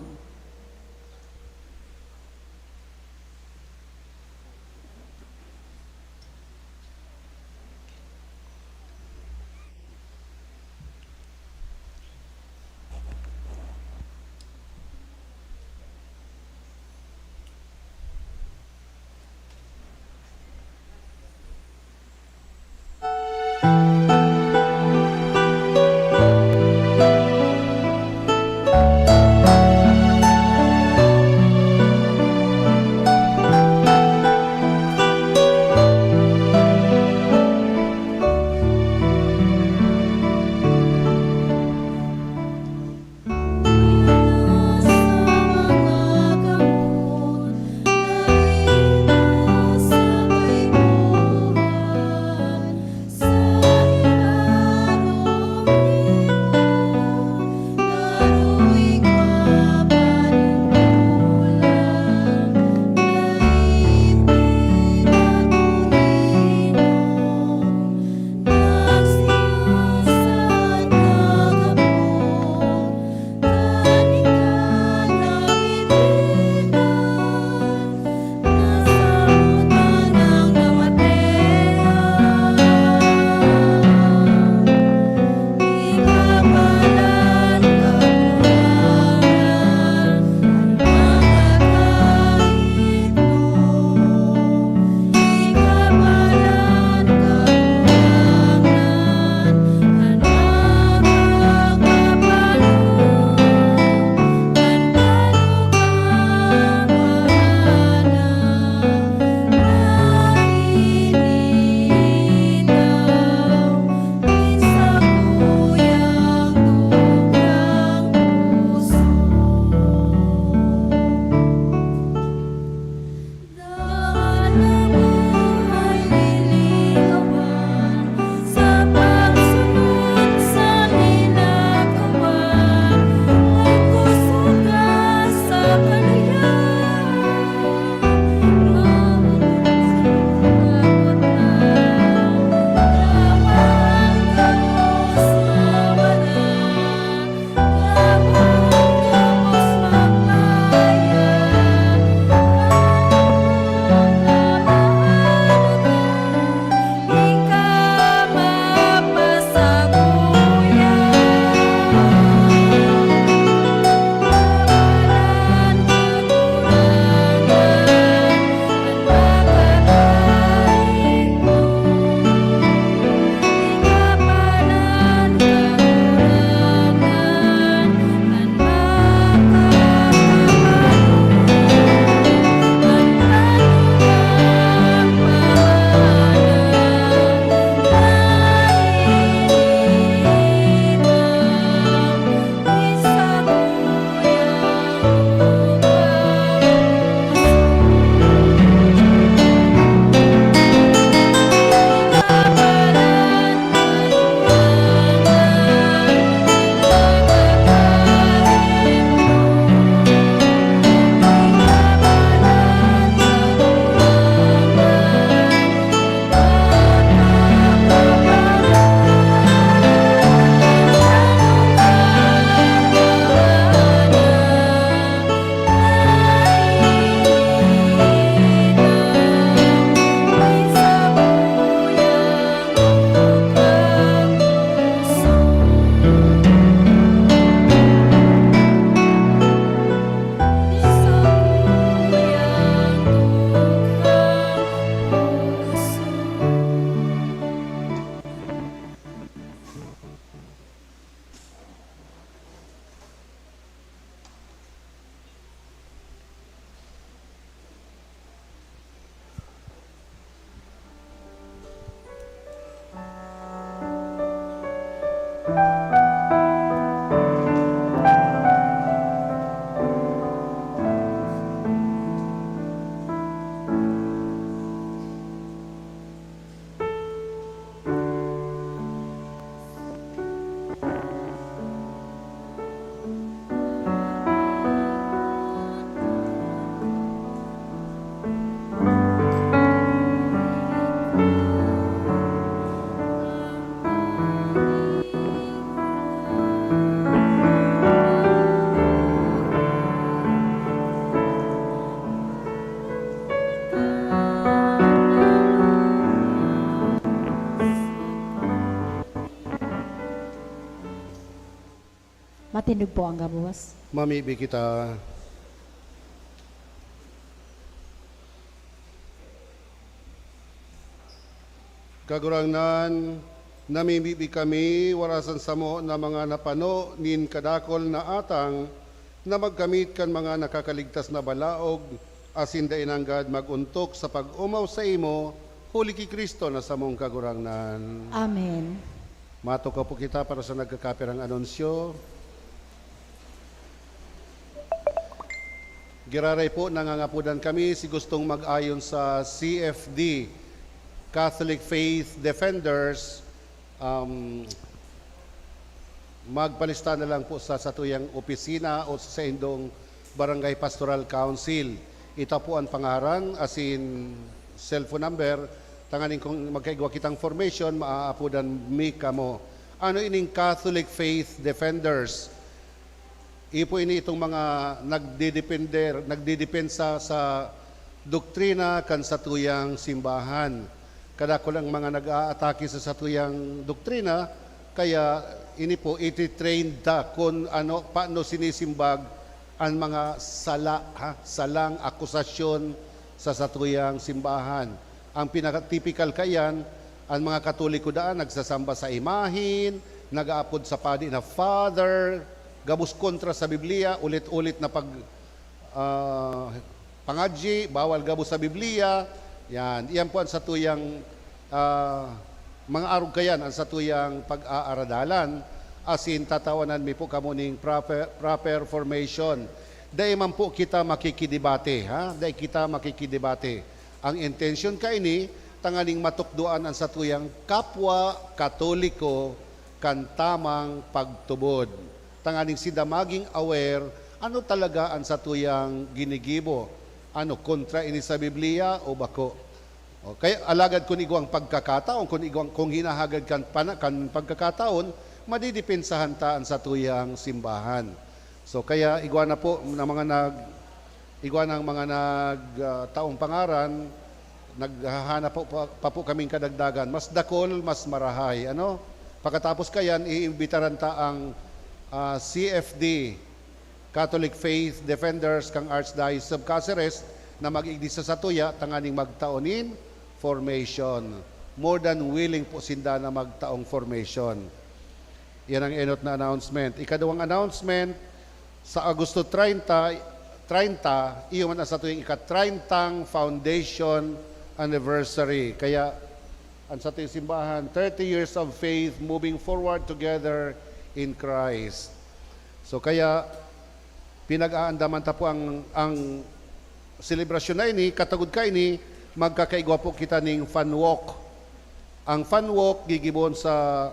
Matindog po ang gabos. Mamibi kita. Kagurangnan, namimibi kami, warasan samo na mga napano nin kadakol na atang na magkamit kan mga nakakaligtas na balaog, asin dai nanggad mag-ontok sa pag-omaw saimo, huli ki Cristo na samong Kagurangnan. Amen. Matukaw po kita para sa nagkakapirang anunsyo. Giraray po, nangangapodan kami si gustong mag-ayon sa C F D, Catholic Faith Defenders. Um, magpalista na lang po sa satuyang opisina o sa saindong Barangay Pastoral Council. Ita po an pangaran, asin cellphone number, tanganing kung magkaigwa kitang formation, maaapodan mi kamo. Ano ining Catholic Faith Defenders? Iyo po ini itong mga nagdedepender, nagdedepensa sa doktrina kan satuyang simbahan. Kadakul ang mga nag-aatake sa satuyang doktrina, kaya ini po, ititrain ta kun ano, paano sinisimbag an mga sala, ha, salang akusasyon sa satuyang simbahan. Ang pinaka-tipikal kaiyan, an mga Katoliko daan nagsasamba sa imahen, nag-aapod sa padi na Father, gabos kontra sa Biblia, ulit-ulit na pag, ah, pangadyi, bawal gabos sa Biblia. Yan, iyan po an satuyang, ah, mga arog kaiyan, an satuyang pag-aaradalan, asin tatawanan mi po kamo ning proper, proper formation. Dai man po kita makikidebate, ha? Dai kita makikidebate. Ang intensyon kaini, tanganing matukdoan an satuyang kapwa Katoliko kan tamang pagtubod, tanganing sinda magin aware ano talaga an satuyang ginigibo, ano, kontra ini sa Biblia o bako. O, kaya, alagad kun igwang pagkakataon, kun igwang, kung hinahagad kan pana-, kan pagkakataon, madidepensahan ta an satuyang simbahan. So, kaya igwa na po na mga nag-, igwa na ang mga nag-, ah, taong pangaran, naghahanap po pa, pa po kaming kadagdagan. Mas dakul, mas marahay, ano? Pagkatapos kayan, iimbitaran ta ang, ah, C F D, Catholic Faith Defenders kan Archdiocese of Caceres na mag-igdi sa satuya tanganing magtao nin formation. More than willing po sinda na magtaong formation. Yan ang enot na announcement. Ikaduwang announcement, sa Agosto treinta, treinta, iyo man ang satuyang ika-treintang foundation anniversary. Kaya, ang satuyang simbahan, thirty years of faith moving forward together in Christ. So, kaya, pinag-aandaman ta po ang, ang selebrasyon na ini, katagod kaini, magkakaigwa po kita ning fun walk. Ang fun walk gigibon sa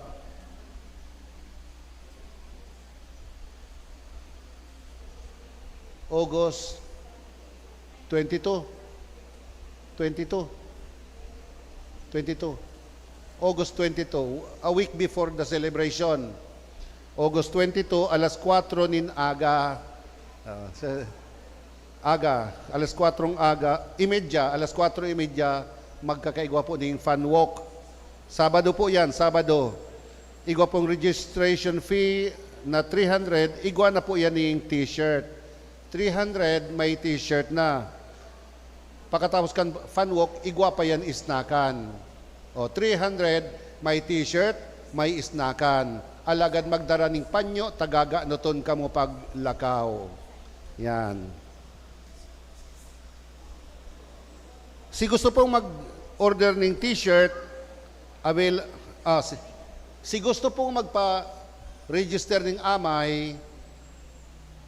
August twenty-two. Twenty-two. Twenty-two. August twenty-two, a week before the celebration. August twenty-two, alas kwatro nin aga. Ah, sa aga, alas kwatrong aga, imedya, alas kwatro imedya, magkakaigwa po ning fun walk. Sabado po yan, Sabado. Igwa pong registration fee na three hundred, igwa na po yan ning t-shirt. Three hundred, may t-shirt na. Pakatapos kan fun walk, igwa pa yan isnakan. O, three hundred, may t-shirt, may isnakan. Alagad magdara ning panyo, tagaganoton kamo paglakaw. Yan. Si gusto pong mag-order ning t-shirt, avail-, ah, si, si gusto pong magpa-register ning amay,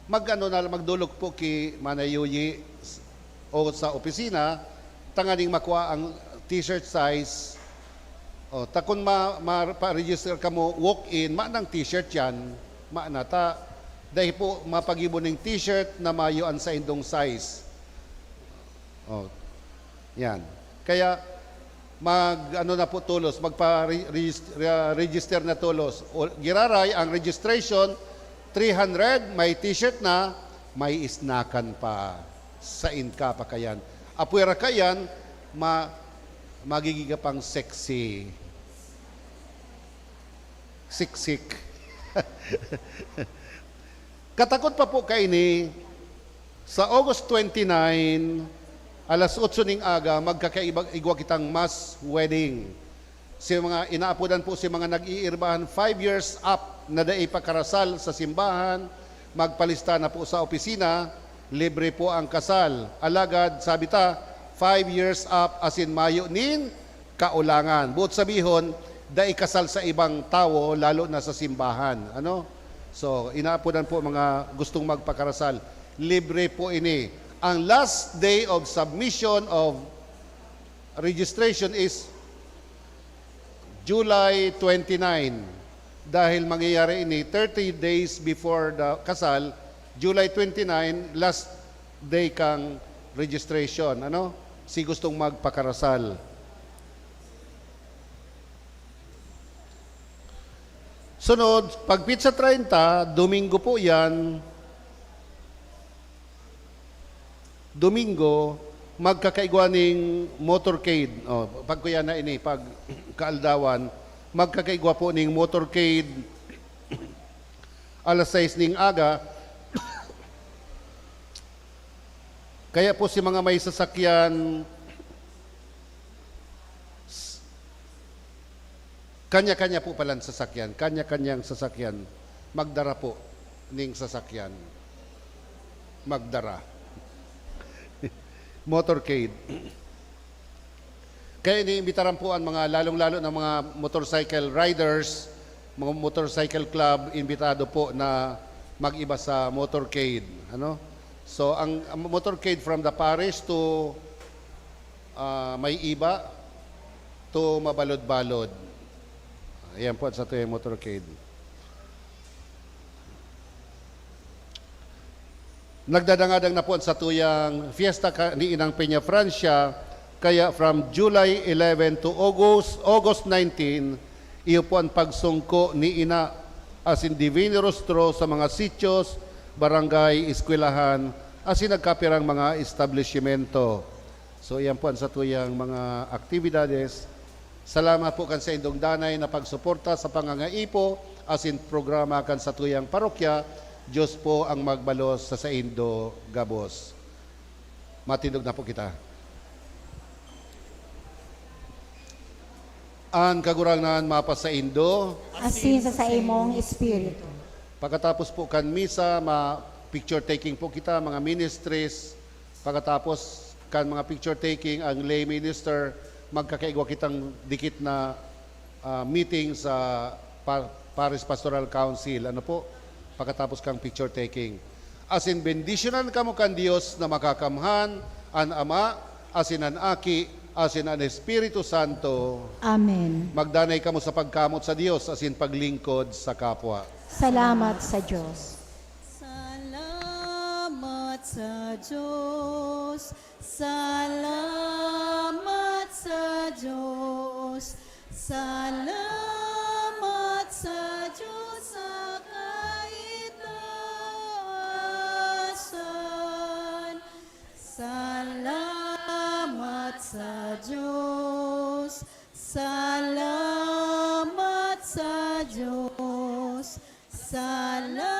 mag-ano na, magdolok po ki Manay Yuyi s-, o sa opisina, tanganing makua ang t-shirt size. O, ta kun ma-, ma-, pa-register kamo, walk-in, manang t-shirt yan, mana ta, dai po mapagibo ning t-shirt na mayo an saindong size. O, yan. Kaya, mag, ano na po tolos, magpa-re-, regis-, re-, register na tolos. O, giraray, ang registration, three hundred, may t-shirt na, may isnakan pa. Sain ka pa kayan? Apwera kayan, ma-, magiging ka pang sexy. Siksik. Katakot pa po kaini, sa August twenty-nine, alas otso ning aga, magkakaiba-, igwa kitang mass wedding. Si mga inaapodan po si mga nag-iirbahan five years up na dai pa karasal sa simbahan, magpalista na po sa opisina, libre po ang kasal. Alagad, sabi ta, five years up, asin mayo nin kaulangan. Boot sabihon, dai kasal sa ibang tawo, lalo na sa simbahan. Ano? So, inaapodan po mga gustong magpakarasal. Libre po ini. Ang last day of submission of registration is July twenty-nine. Dahil mangyayari ini thirty days before the kasal, July twenty-nine, last day kang registration. Ano? Si gustong magpakarasal. Sunod, pag petsa treinta, Domingo po yan. Domingo, magkakaigwa ning motorcade. O, pag kuya na ini, pag kaaldawan, magkakaigwa po ning motorcade alas sais ning aga. Kaya po si mga may sasakyan, s-, kanya-kanya po palang sasakyan, kanya-kanyang sasakyan, magdara po ning sasakyan. Magdara. Motorcade. Kaya iniimbitaran po ang mga, lalong-lalo ng mga motorcycle riders, mga motorcycle club, imbitado po na mag-iba sa motorcade. Ano? So, ang, ang motorcade from the parish to, ah, may iba, to mabalod-balod. Ayan po, sa tuyang motorcade. Nagdadangadang na po ang satuyang fiesta ka-, ni Inang Peña Francia, kaya from July eleven to August, August nineteen, iyo po ang pagsungko ni Ina asin Divino Rostro sa mga sitios, barangay, eskwelahan, asin nagkapirang mga establishmento. So, iyan po ang satuyang mga aktibidades. Salamat po kan saindong danay na pagsuporta sa pangangaipo asin programa kan satuyang parokya. Diyos po ang magbalos sa saindo gabos. Matindog na po kita. An Kagurangnan mapasaindo. Asin sa saimong espiritu. Pagkatapos po kan misa, ma-picture taking po kita, mga ministries. Pagkatapos kan mga picture taking, ang lay minister, magkakaigwa kitang dikit na, ah, meeting sa pa-, Parish Pastoral Council. Ano po? Pagkatapos kang picture taking. Asin bendisyonan kamo kan Dios na Makakamhan, an Ama, asin an Aki, asin an Espiritu Santo. Amen. Magdanay kamo sa pagkamot sa Dios asin paglingkod sa kapwa. Salamat sa Dios. Salamat sa Dios. Salamat sa Dios. Salamat sa Dios sa kaitaasan. Salamat sa Dios. Salamat sa Dios. Salamat